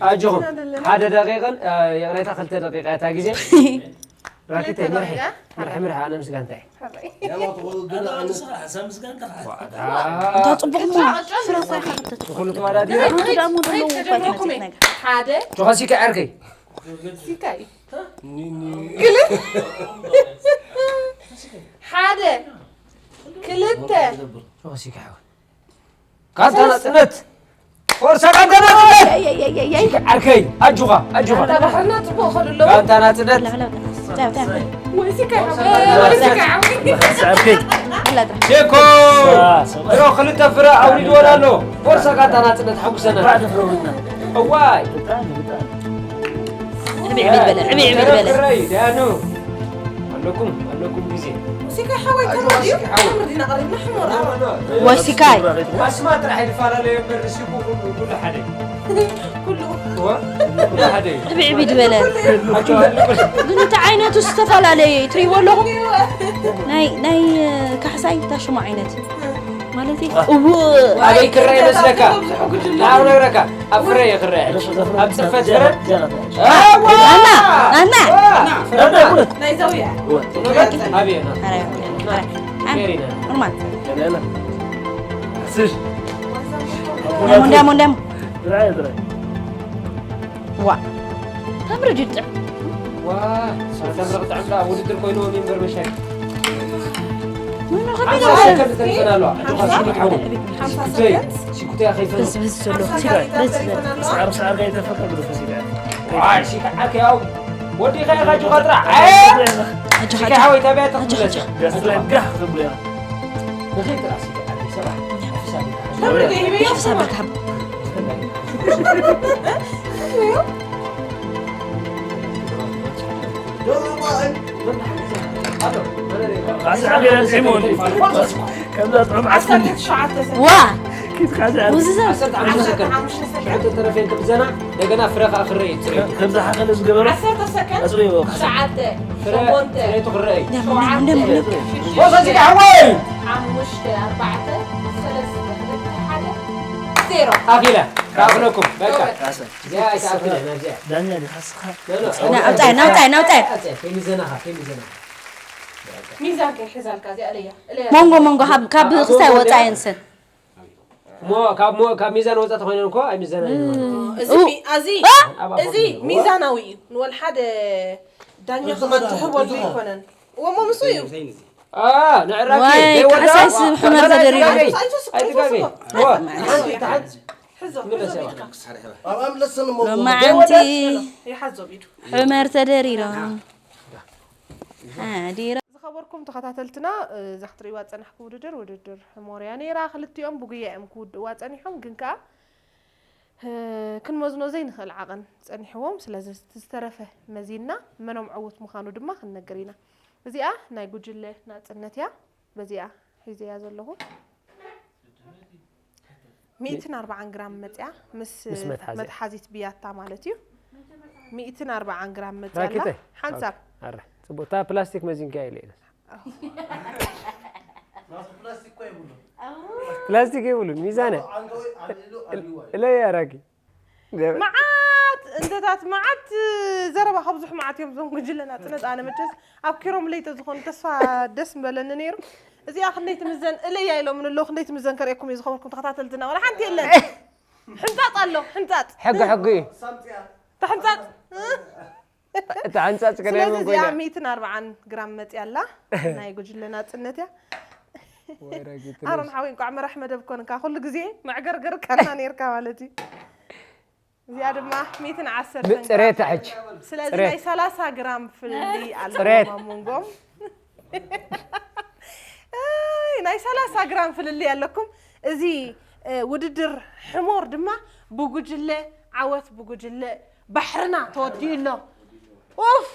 ኣጆኹም ሓደ ደቂቕን ይቕሬታ ክልተ ደቂቃ እታ ግዜ ራኪተይ ምርሒ ምርሒ ምርሒ ኣነ ምስ ጋንታይ እንታ ፅቡቕ እሞ ፍረ እኳ ኢኻ ክትተትፍ ኩሉ ተወዳዲሩ ደሞ ደለዎ እኳ ኣይትመፅእ ነገር ሓደ ጆኻሲካ ዓርከይ ሲካይ ክልተ ሓደ ክልተ ጆኻሲካ ሓወይ ጋንታ ናፅነት ፎርሳ ጋንታ ናፅነት ዓርከይ ኣጁኻ ኣጁኻ ባሕርና ፅቡቅ ከዱ ኣለዎ ጋንታ ናፅነት ወይሲካ ወይሲካ ዓርከይ ሴኮ ድሮ ክልተ ፍረ ኣውሪድወን ኣሎ ፎርሳ ጋንታ ናፅነት ሓጉሰና እዋይ ዕብይ ዕብይ በለ ዕብይ ዕብይ በለ ፍረይ ዳያኑ ኣለኩም ኣለኩም ግዜ ሲካ ሓወይ ተምር ድዩ ተምር ዲና ቀሪብና ሕሞር ኣባ ወሲካይ ኣስማ ጥራሕ ይፈላለዩ እምበር ንሲኩ ኩሉ ኩሉ ሓደ ኩሉ እዋ ኩሉ ሓደ እዩ ዕብይ ዕብይ ዝበለ ኣጆኻ ኣለኩም ግን እቲ ዓይነቱ ዝተፈላለየ እዩ ትሪእዎ ኣለኹም ናይ ናይ ካሕሳይ እንታይ ሽሙ ዓይነት ማለት እዩ እው ኣበይ ክረአ ይመስለካ ናብ ነግረካ ኣብ ፍረ እየ ክረአ ኣብ ፅፈት ፍረ ኣና ኣና ናይ ዘውያ ኣበይ ኖርማል ሞንዳ ሞንዳ ዋ ተምሪ ድዩ ጥዕ ዋ ሳተምረ ክጥዕም ዳ ውድድር ኮይንዎ ሜምበር መሻይ ሓምሳ ሰከንድ ተሪፈን ኣለዋ ሓምሳ ሰከንድ ሓምሳ ሰከንድ ሲኩተያ ከይፈን በዝበዝ ዘሎ በዝበዝ ሰዓር ሰዓር ከይተፈቀዱ ፈሲዳ ዋይ ሲካ ዓርከይ ያው ወዲኻ ኢኻ ጁኻ ጥራሕ ኣጆኻ ሲካ ሓወይ ታቢያ ተኽምለስ ያስረጋህ ዝብሉ ንኸይ ጥራሕ ሲካ ዓርከይ ሰብዓ ሓሳብ ካብ ኣስዓብ ኢለን ሲሞን ከምዛ ጥዑም ዓስኒ ዋ ኪትካ ዘ ውዝዘ ዓሰርተ ሓሙሽተ ሰከንድ ሽዑ ተረፌን ክምዘና እንደገና ፍረ ከዓ ክረኢ እዩ ፅሬቱ ከምዛ ሓኸለ ዝገበረ ዓሰርተ ሰከንድ ኣፅሪዎ ትሽዓተ ፍረ ሸሞንተ ፅሬቱ ክረኢ ደም ደም ወሰዚ ዓወይ ሓሙሽተ ኣርባዕተ ሰለስተ ክልተ ሓደ ዜሮ ኣኺለ ክኣኽለኩም በቃ እዚኣ ኣይተኣክለ ናብዚኣ ዳኛ ዲኻ ስኻ ናውጣይ ናውጣይ ናውጣይ ከይምዘናኻ ከይምዘናኻ ሚዛን ከይሕዛልካ እዚኣ እለያ እለያ መንጎ መንጎ ካብ ካብ ክስታይ ወፃ የንስን እሞ ካብ ሞ- ካብ ሚዛን ወፃ ተኮይነን እኮ ኣይምዘና እዚ ሚ- እዚ እዚ ሚዛናዊ እዩ ንወል ሓደ ዳኛ ከማን ትሕቦ ኣይኮነን ወሞ ምስ እዩ ንዕራቂ ዋይ፣ ዘይወዳ ካሕሳይስ ሕመር ተደሪቡ። ኣይትጋገይ። ዋ፣ ሓንቲ ተሓት ንበሰባ ኣብ ኣምለሰን ሞ ሎማዓንቲ ይሓዞ ቢዱ ሕመር ተደሪሮም ኣዲራ ዝኸበርኩም ተኸታተልትና እዛ ክትርእይዋ ዝጸናሕኩም ውድድር ውድድር ሕሞር እያ ነይራ። ክልቲኦም ብጉያ እዮም ክውድእዋ ጸኒሖም፣ ግን ከኣ ክንመዝኖ ዘይንኽእል ዓቐን ጸኒሕዎም። ስለዚ እቲ ዝተረፈ መዚንና መኖም ዕዉት ምዃኑ ድማ ክንነግር ኢና። እዚኣ ናይ ጉጅለ ናጽነት እያ። በዚኣ ሒዘያ ዘለኹ ሚእትን ኣርባዓን ግራም መጽያ ምስ ምስ መትሓዚኣ። መትሓዚት ብያታ ማለት እዩ። ሚእትን ኣርባዓን ግራም መጽያ ኣላ ራኪተይ። ሓንሳብ ኣረ ጽቡቅ እታ ፕላስቲክ መዚንካ ኢለ ኢለ ፕላስቲክ የብሉን ሚዛነ እለያ ራኪ መዓት እንተታት መዓት ዘረባ ከብዙሕ መዓት እዮም ዞም ጉጅለ ናጽነት ኣነ መቸስ ኣብ ኪሮም ለይ ተዝኾኑ ተስፋ ደስ ምበለኒ ነይሩ። እዚኣ ክንደይ ትምዘን እለያ ኢሎምን ኣለዉ ክንደይ ትምዘን ከርእየኩም እዩ ዝኸበርኩም ተኸታተልትና ወላ ሓንቲ የለን። ሕንጻጽ ኣሎ ሕንጻጽ ሕጊ ሕጊ እዩ ተሕንጻጽ እቲ ሓንጻጽ ከደይ ስለዚ እዚኣ ኮይና ሚእትን ኣርባዓን ግራም መጽያ ኣላ ናይ ጉጅለ ናጽነት እያ። ወይ ረጊት ኣሮን ሓወይ እንኳዕ መራሕ መደብ ኮንካ ኩሉ ግዜ መዕገርገር ካና ነርካ ማለት እዩ። እዚኣ ድማ ሚእትን ዓሰርተን ጽሬት ሕጅ ስለዚ ጽሬት። ናይ ሰላሳ ግራም ፍልልይ ኣለዎም ጽሬት። ኣብ መንጎም ኣይ፣ ናይ ሰላሳ ግራም ፍልልይ ኣለኩም። እዚ እ፣ ውድድር ሕሞር ድማ ብጉጅለ ዓወት ብጉጅለ ባሕርና ተወዲኡ ኣሎ። ኡፍ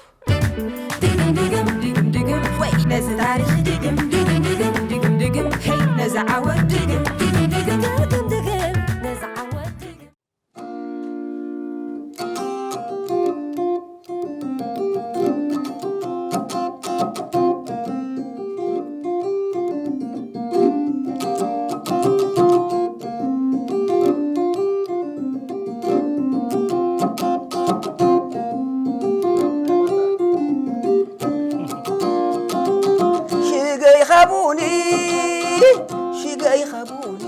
ድግም ድግም ድግም ድግም ወይ ነዚ ታሪኽ ድግም ድግም ድግም ድግም ድግም ሄይ ነዚ ዓወት ድግም ድግም ድግም ድግም ድግም ነዚ ዓወት ድግም ሽገይ ኻቡኒ ሽገይ ኻቡኒ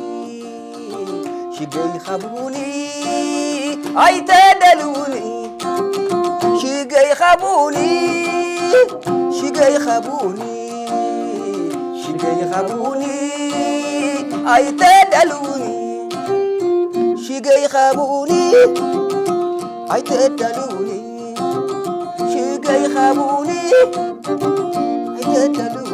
ሽገይ ኻቡኒ ኣይተደልውኒ ሽገይ ኻቡኒ ሽገይ ኻቡኒ ሽገይ ኻቡኒ ኣይተደልውኒ ሽገይ ኻቡኒ ኣይተደልውኒ ሽገይ ኻቡኒ ኣይተደልውኒ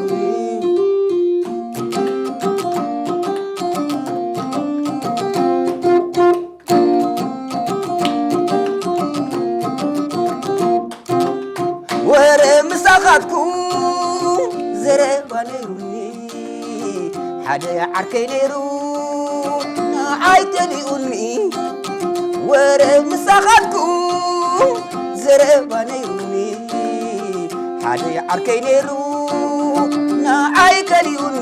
ወረ ምሳኻትኩም ዘረባ ነይሩኒ ሓደ ዓርከይ ነይሩ ንዓይ ተሊኡኒ ወረ ምሳኻትኩም ዘረባ ነይሩኒ ሓደ ዓርከይ ነይሩ ንዓይ ከሊኡኒ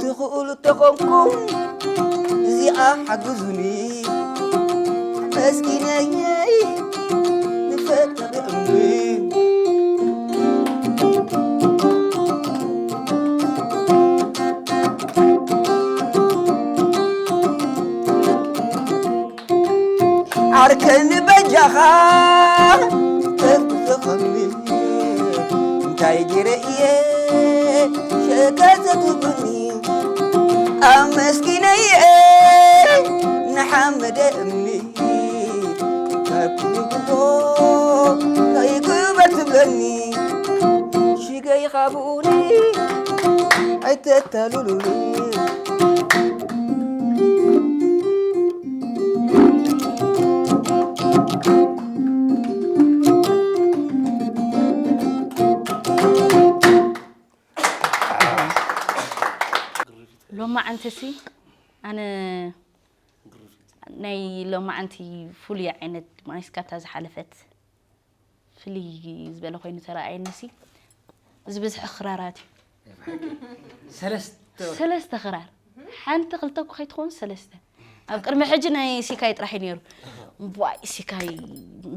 ትኽእሉ ተኾንኩም እዚኣ ሓግዙኒ መስኪነየይ ንፈጣሪ እምኒ ዓርከኒ በጃኻ ተፍዘኸኒ እንታይ ገይረ እየ ሸከ ዘትብኒ ኣመስኪነየ ንሓመደ እምኒ ካብ ክንግቶ ከይግበር ትብለኒ ሽገይ ኻብኡኒ ኣይተታሉሉኒ ሎማዓንትሲ ኣነ ናይ ሎማዓንቲ ፍሉይ ዓይነት ማይስካታ ዝሓለፈት ፍልይ ዝበለ ኮይኑ ተረኣየኒሲ ዝበዝሐ ክራራት እዩ ሰለስተ ሰለስተ ክራር ሓንቲ ክልተ እኮ ከይትኸውን ሰለስተ ኣብ ቅድሚ ሕጂ ናይ ሲካይ ጥራሕ እዩ ነይሩ እምቧይ ሲካይ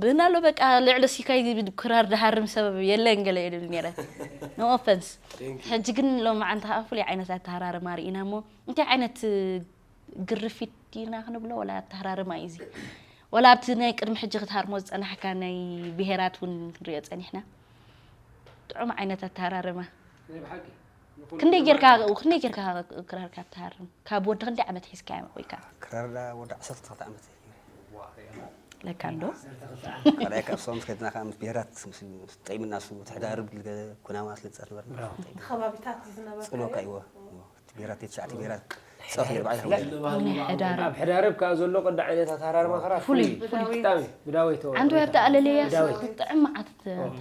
ብህና ኣሎ በቃ ልዕሊ ሲካይ ክራር ድሃርም ሰብ የለን ገለ ይብል ነይረ no offense ሕጂ ግን ሎማዓንቲ ከዓ ፍሉይ ዓይነት ኣተሃራርማ ርኢና እሞ እንታይ ዓይነት ግርፊት ዲና ክንብሎ ወላ ኣተሃራርማ እዩ እዚ ወላ ኣብቲ ናይ ቅድሚ ሕጂ ክትሃርሞ ዝፀናሕካ ናይ ብሄራት እውን ክንሪኦ ፀኒሕና ጥዑም ዓይነት ኣተሃራርማ ክንደይ ጌርካ ክንደይ ጌርካ ክራር ካብ ትሃርም ካብ ወዲ ክንደይ ዓመት ሒዝካ ኮይካ? ክራር ወዲ ዓሰርተ ክልተ ዓመት። ለካ እንዶ ካልኣይ ካብ ሶም ከድና ከዓ ምስ ብሄራት ጠይምና ሱ ተሕዳርብ ኩናማ ስለፃት ነበርና። ከባቢታት ዝነበረ ፅሎካ ይዎ ብሄራት ትሽዓተ ብሄራት ፃፍ ነርባዓ ይኸውን። ናይ ሕዳር ኣብ ሕዳርብ ከዓ ዘሎ ቅዲ ዓይነት ኣተሃራርማ ክራር ፍሉይ ፍሉይ ብጣዕሚ ብዳወይ ተወ ዓንዱ ኣብቲ ኣለለያ ጥዕም መዓት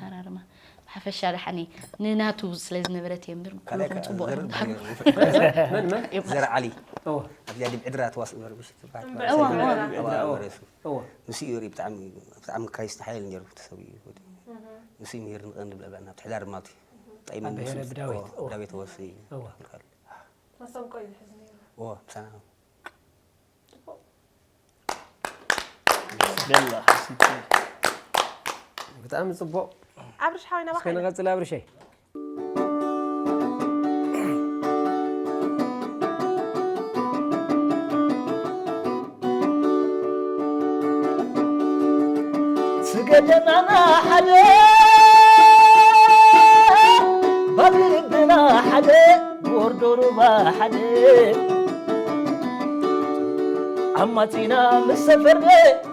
ተራርማ ብሓፈሻ ደሓኒ ንናቱ ስለ ዝነበረት እየ እምበር ካልኣይ ኩልኹም ከዓ ፅቡቕ ዘር ኢኹም ትሓልፉ መን መን ዘር ዓሊ እወ ኣብዚኣ ዲብ ዕድራ ተዋስእ ነሩ ብሽት ትበሃል እዋ፣ እዋ። እዋ፣ እዋ፣ ርእሱ። እወ ንሱ እዩ ርኢ ብጣዕሚ ብጣዕሚ ክራይስት ሓይል ነሩ ተሰብ እዩ ወዲ ንሱ እዩ ምሂር ንቐንዲ ብለብላ ናብ ትሕዳር ማቲ ጠይመን ኣብ ብሄረ ብዳዊት፣ እወ። ብዳዊት ተወሲ እወ። ይልካሉ መሰንቆ እዩ ዝሕዝ ነይሩ። እወ ምሳና ቤላ ሓሲቲ ብጣዕሚ ፅቡቕ ኣብርሽ ሓወይና እስከ ባሓይና ንቐፅል ኣብርሸይ ስገደናና ሓደ ባቢ ልብና ሓደ ብወርዶ ሩባ ሓደ ኣማጺና ምስ ሰፈርነ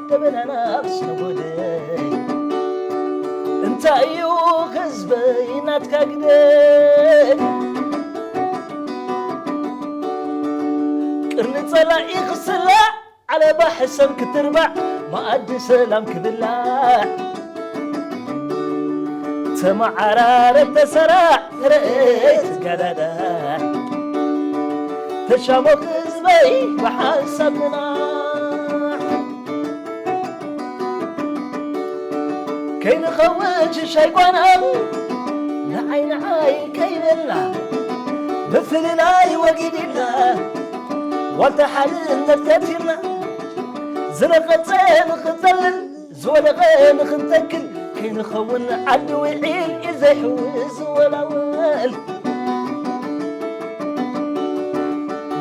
ደበናና ምስ ነጎደ እንታይ እዩ ህዝበይ ናትካ ግደ ቅርኒ ጸላኢ ክስላዕ ዓለባ ሕሰም ክትርባዕ መኣዲ ሰላም ክብላዕ ተመዓራረብ ተሰራዕ ተረአይ ትጋዳዳዕ ተሻሞኽ ህዝበይ ብሓንሳብ ምናዕ ከይንኸውን ሽሻይ ጓና ንዓይ ንዓይ ከይበልና ምፍልላይ ወጊድና ዋልታ ሓድነት ከቲልና ዝነቐጸ ንኽንጸልል ዝወደቐ ንኽንተክል ከይንኸውን ዓዲ ውዒል ኢድ ዘይሕውስ ዝወላወል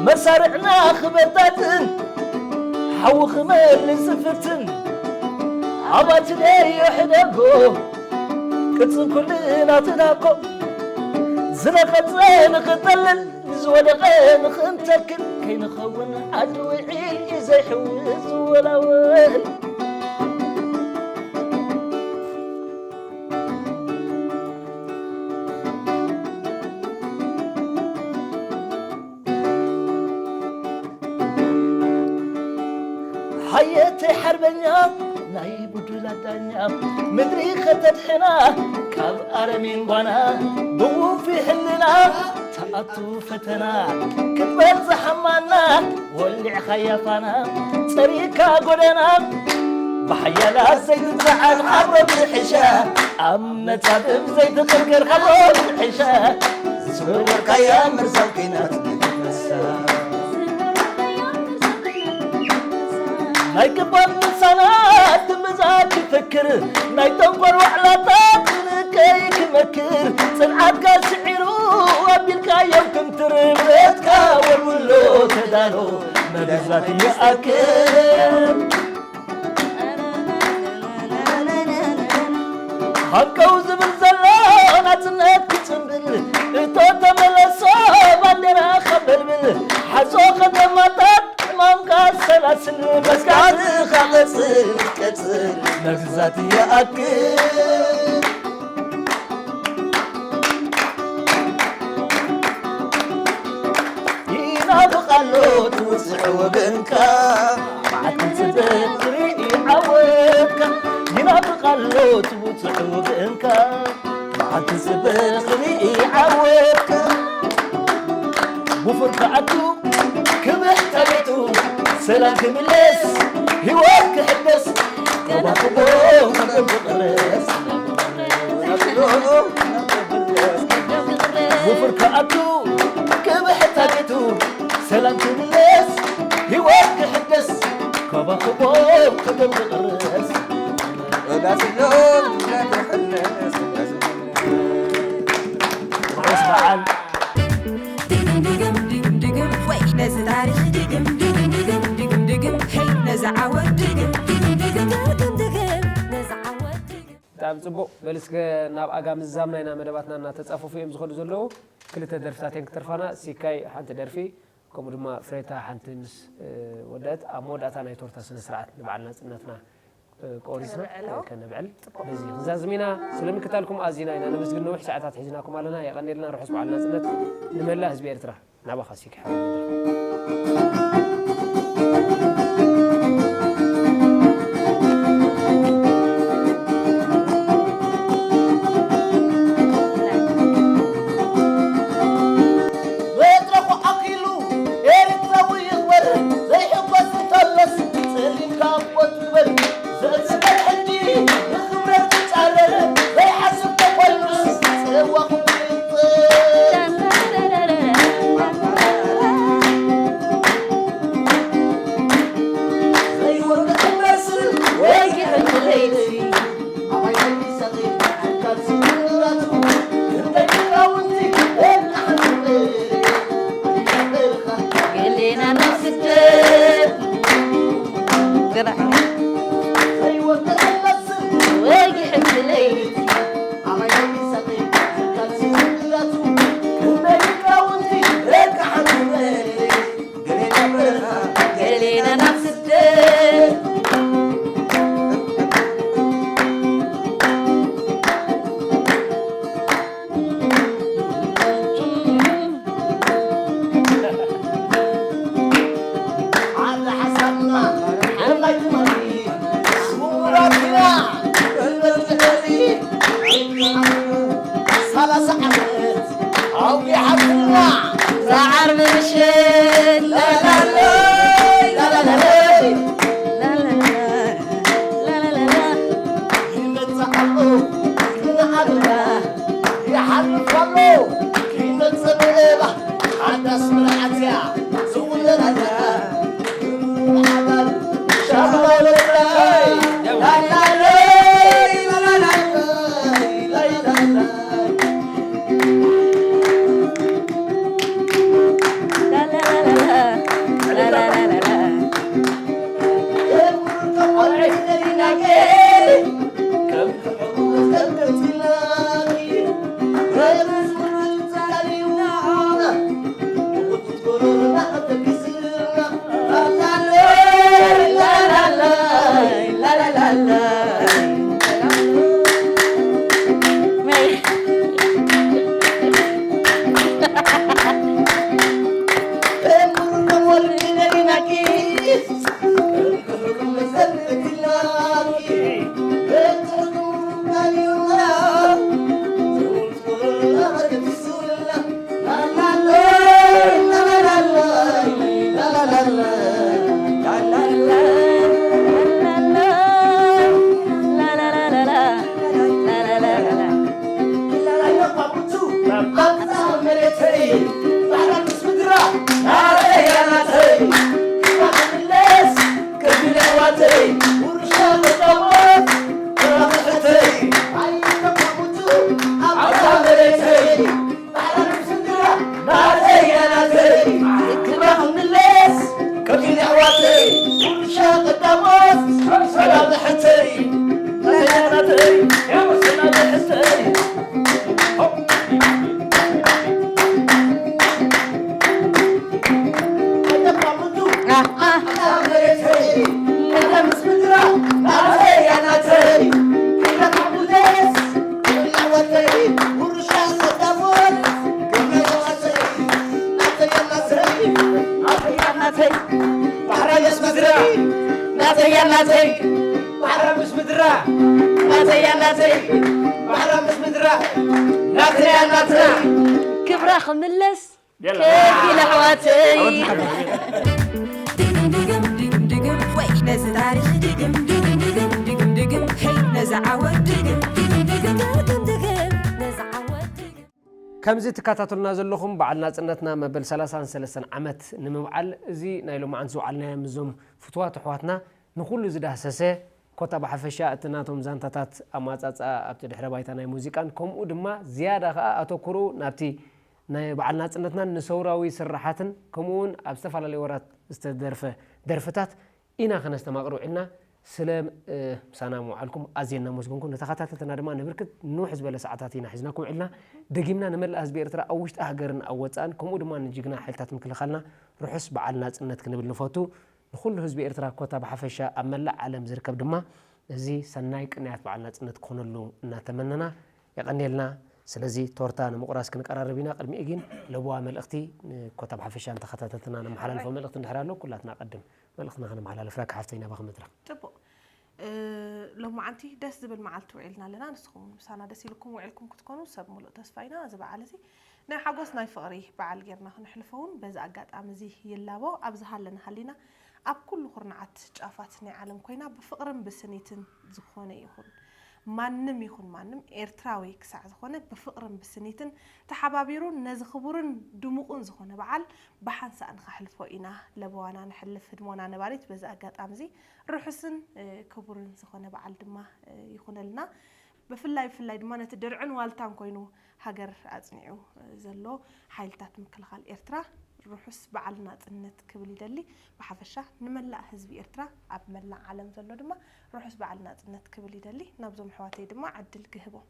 መሳርዕና ክበታትን ሓዊ ክመልስ ዝፍትን ኣባትለዮ ሕደጎ ቅጽን ኩልና ትናኮ ዝነቐጸ ንኽንጠልል ዝወደቐ ንኽንተክል ከይንኸውን ዓዲ ውዒል እዩ ዘይሕውስ ዝወላወል ሓየተይ ሓርበኛ ናይ ቡዱላ ዳኛ ምድሪ ከተድሕና ካብ ኣረሜን ጓና ብውፊ ሕልና ተኣቱ ፈተና ክትበጽሕ ኣማና ወሊዕኻያ ፋና ጸሪካ ጎደና ብሓያላት ዘይትጽዓን ሓሮም ዝሕሻ ኣብ መጻብብ ዘይትቕርቅር ሓሮም ዝሕሻ ዝወረርካያ መርዛም ኲናት ንትነሳ ናይ ክባን ልሳናት ትምዛት ትፍክር ናይ ተንኮል ዋዕላታት ክንከይ ክመክር ጽንዓትካ ስዒሩ ኣቢልካዮም ክምትር ብረትካ ወልውሎ ተዳሎ መግዛት ይኣክል ሃንቀው ዝብል ዘሎ ናጽነት ክጽንብል እቶ ተመለሶ ባንዴራ ከበልብል ሓዞ ከተማታት ዕማምካ ሰላስል መስካትኻ ቀጽል ቀጽል መግዛት ይኣክል ይናፍቕ ኣሎ ትውፅዕ ወገንካ መዓት ክንፅበ ክርኢ ዓወትካ ይናፍቕ ኣሎ ትውፅዕ ወገንካ መዓት ክንፅበ ክርኢ ዓወትካ ውፉር ክኣቱ ክብሕታ ቤቱ ሰላም ክምለስ ህይወት ክሕደስ ከባኽቦ ክቅረስ ውፉር ክኣቱ ክብሕታ ቤቱ ሰላም ክምለስ ህይወት ክሕደስ ከባኽቦ ክቅረስ ወዳስሎ ክሕለስ ርሑስ በዓል ድግም ድግም ድግም ድግም ወይ ነዚ ታሪኽ ድግም ድግም ድግም ድግም ድግም ሄይ ነዚ ዓወት ድግም ድግም ድግም ድግም ድግም ነዚ ዓወት ድግም ኣብ ጽቡቕ በልስከ ናብ ኣጋ ምዛም ናይና መደባትና እናተጻፈፉ እዮም ዝኸዱ ዘለዉ። ክልተ ደርፍታት እየን ክትርፋና፣ ሲካይ ሓንቲ ደርፊ ከምኡ ድማ ፍሬታ ሓንቲ ምስ ወደት ኣብ መወዳእታ ናይ ቶርታ ስነ ስርዓት ንበዓል ናጽነትና ቆሪስና ከነብዕል በዚ ክንዛዝም ኢና። ስለምክታልኩም ኣዚና ኢና ነመስግን። ነዊሕ ሰዓታት ሒዝናኩም ኣለና። የቐንየልና። ርሑስ በዓል ናጽነት ንመላእ ህዝቢ ኤርትራ። ናባኻ ሲኪ ሓወይ መድረኽ። መድረኹ ዓኺሉ ኤርትራዊ ይኽበር ዘይሕጎስ እንተሎስ ጸሊምካ እኮ ትበል ዘእስከ ሕጂ ንኽብረት ትጻረር ዘይሓስብ ተኾይኑስ ጽዋ ኩሉ ይንጽር። ዘይወርቅ ትመስል ወይ ግዕን ለይቲ ኣባይ ለሚሰ ገሌና ናብ ስደት ወጊሐ ብለይቲ ገሌና ናብ ስደት ዓርቢ ምሸት ላላላይ ላላላይ ላላላይ ላላላይ ይመጽእ ኣሎ ክብሪ ኣበባ ይሓልፍ ኣሎ ክይመጽእ ብእባ ሓዳስ መርዓት እያ ዝውለድ ኣላ ብሓዳር ሻማ ወለላይ ላላላይ ላላላይ ላላላይ ክብራ ክምለስ ከፊል ኣሕዋተይ ድግም ድግም ድግም ድግም ወይ ነዚ ታሪኽ ድግም ድግም ድግም ድግም ድግም ሄይ ነዚ ዓወት ድግም ድግም ድግም ድግም ድግም ነዚ ዓወት ድግም ከምዚ ትከታተሉና ዘለኹም በዓል ናጽነትና መበል ሰላሳን ሰለስተን ዓመት ንምብዓል እዚ ናይ ሎማዓንቲ ዝውዓልናዮ ምስዞም ፍቱዋት ኣሕዋትና ንኹሉ ዝዳህሰሰ ኮታ ብሓፈሻ እቲ ናቶም ዛንታታት ኣማጻጽኣ ኣብቲ ድሕረ ባይታ ናይ ሙዚቃን ከምኡ ድማ ዝያዳ ከኣ ኣተኩሩ ናብቲ ናይ በዓል ናጽነትናን ንሰውራዊ ስራሓትን ከምኡ እውን ኣብ ዝተፈላለዩ ወራት ዝተደርፈ ደርፍታት ኢና ከነስተማቕር ውዒልና። ስለ ምሳና ምውዓልኩም ኣዝየ እናመስገንኩም፣ ንተኸታተልትና ድማ ንብርክት ንውሕ ዝበለ ሰዓታት ኢና ሒዝናኩም ውዒልና። ደጊምና ንመላእ ህዝቢ ኤርትራ ኣብ ውሽጢ ሃገርን ኣብ ወጻእን፣ ከምኡ ድማ ንጅግና ሓይልታት ምክልኻልና ርሑስ በዓል ናጽነት ክንብል ንፈቱ። ንኹሉ ህዝቢ ኤርትራ ኮታ ብሓፈሻ፣ ኣብ መላእ ዓለም ዝርከብ ድማ እዚ ሰናይ ቅንያት በዓል ናጽነት ክኾነሉ እናተመነና፣ የቐንየልና። ስለዚ ቶርታ ንምቑራስ ክንቀራረብ ኢና። ቅድሚኡ ግን ለብዋ መልእኽቲ ንኮታ ብሓፈሻ ንተኸታተልትና ነመሓላልፎ መልእኽቲ እንድሕር ኣሎ፣ ኩላትና ቀድም መልእኽትና ከነመሓላልፍ። ራኪ ሓፍተይ፣ ናባኺ መድረኽ። ጽቡቕ። እ፣ ሎማዓንቲ ደስ ዝብል መዓልቲ ውዒልና ኣለና። ንስኹም ምሳና ደስ ኢልኩም ውዒልኩም ክትኮኑ ሰብ ሙሉእ ተስፋ ኢና። እዚ በዓል እዚ ናይ ሓጎስ ናይ ፍቕሪ በዓል ጌርና ክነሕልፎ እውን በዚ ኣጋጣሚ እዚ ይላቦ። ኣብ ዝሃለና ሃሊና ኣብ ኩሉ ኩርናዓት ጫፋት ናይ ዓለም ኮይና ብፍቕርን ብስኒትን ዝኾነ ይኹን ማንም ይኹን ማንም ኤርትራዊ ክሳዕ ዝኾነ ብፍቕርን ብስኒትን ተሓባቢሩን ነዚ ክቡርን ድሙቕን ዝኾነ በዓል ብሓንሳእ ንኸሕልፎ ኢና ለበዋና ነሕልፍ። ህድሞና ነባሪት በዚ ኣጋጣሚ እዚ ርሑስን፣ እ፣ ክቡርን ዝኾነ በዓል ድማ፣ እ፣ ይኹነልና። ብፍላይ ብፍላይ ድማ ነቲ ድርዕን ዋልታን ኮይኑ ሃገር ኣጽኒዑ፣ እ፣ ዘሎ ሓይልታት ምክልኻል ኤርትራ ርሑስ በዓል ናጽነት ክብል ይደሊ። ብሓፈሻ ንመላእ ህዝቢ ኤርትራ ኣብ መላእ ዓለም ዘሎ ድማ ርሑስ በዓል ናጽነት ክብል ይደሊ። ናብዞም ኣሕዋተይ ድማ ዕድል ክህቦም።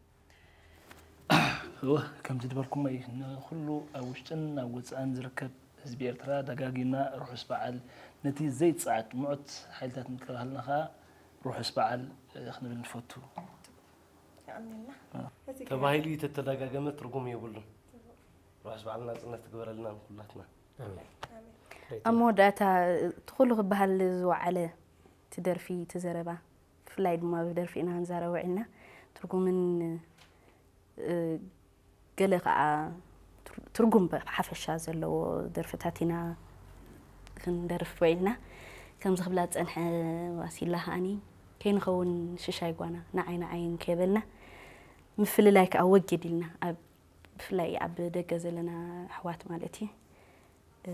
እወ፣ ከምቲ ዝበልኩሞ እዩ። ንኹሉ ኣብ ውሽጥን ኣብ ወጻእን ዝርከብ ህዝቢ ኤርትራ ደጋጊምና ርሑስ በዓል፣ ነቲ ዘይጸዓድ ምዑት ሓይልታት ምክልኻልና ኸኣ ርሑስ በዓል፣ እ፣ ክንብል ንፈቱ። የቐንየልና። ተባሂሉ ተተደጋገመ ትርጉም የብሉን። ርሑስ በዓል ናጽነት ትግበረልና ንኩላትና። ኣሜን። ኣሜን። ኣብ መወዳእታ እቲ ኩሉ ክበሃል ዝወዓለ እቲ ደርፊ እቲ ዘረባ ብፍላይ ድማ ብደርፊ ኢና ክንዛረብ ውዒልና ትርጉምን እ፣ ገለ ከዓ ትር- ትርጉም ብሓፈሻ ዘለዎ ደርፍታት ኢና ክንደርፍ ውዒልና። ከምዚ ክብላ ዝፀንሐ ዋሲላ ከዓኒ ከይንኸውን ሽሻይ ጓና ንዓይ ንዓይን ከይበልና ምፍልላይ ከዓ ወግድ ኢልና ኣብ ብፍላይ ኣብ ደገ ዘለና ኣሕዋት ማለት እዩ እ፣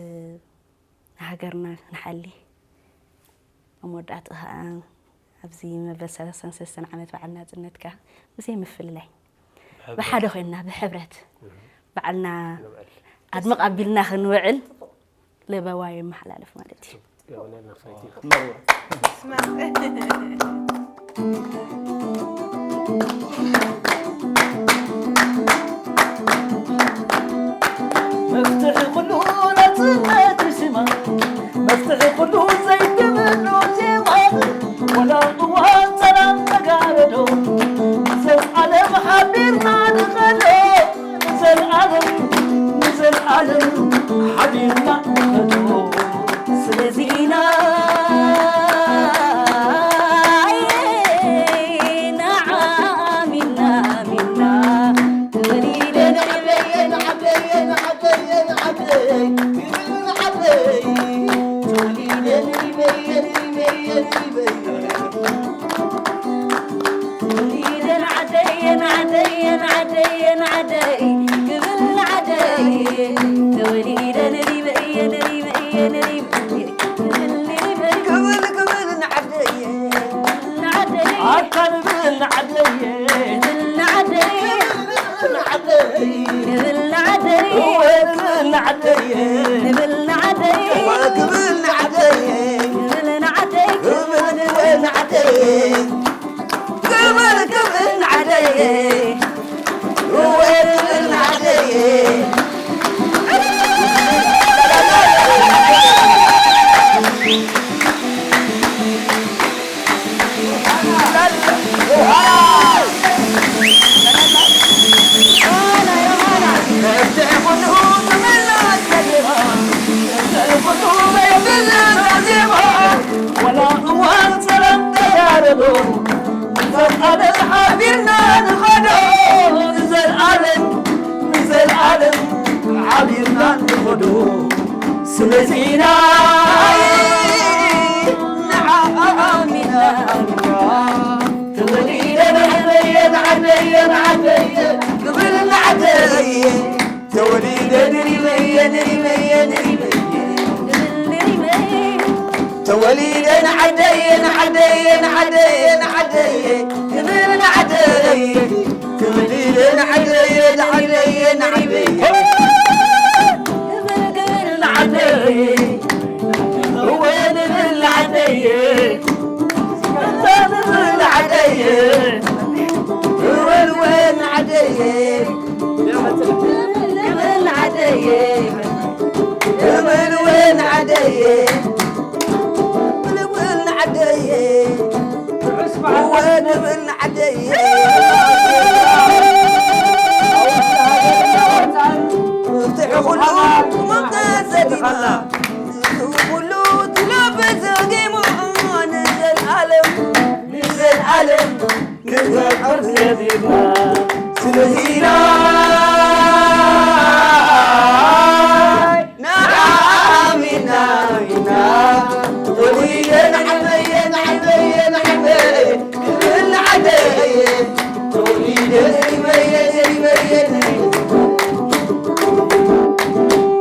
ንሃገርና ንሓሊ ኣብ መወዳእትኡ ከዓ ኣብዚ መበል ሰላሳን ሰለስተን ዓመት በዓል ናፅነት ከዓ ብዘይ ምፍልላይ ብሓደ ኮይንና ብሕብረት በዓልና ኣድምቕ ኣቢልና ክንውዕል ለበዋ የመሓላልፍ ማለት እዩ። መፍትሒ ኩሉ ናጽነት ስማ መፍትሒ ኩሉ ዘይትብሉ ዜማ ወላ እዋን ሰላም ተጋረዶ ንዘልኣለም ሓቢርና ንኸዶ ንዘልኣለም ንዘልኣለም ሓቢርና ንኸዶ ስለዚና ንብል ንዓደይ። ፍትሒ ኩሉ መምተ ዘዲና። ኩሉ ትለብ ዘጌሙ ንዘልኣለም፣ ንዘልኣለም ንዘልኣለም። ስለዚና ንዓሚና ኢና ተወሊደ ንዓበየ፣ ንዓበየ፣ ንዓበየ፣ ክብል ንዓደየ። ተወሊደ ንሪመየ፣ ንሪመየ፣ ንሪመየ።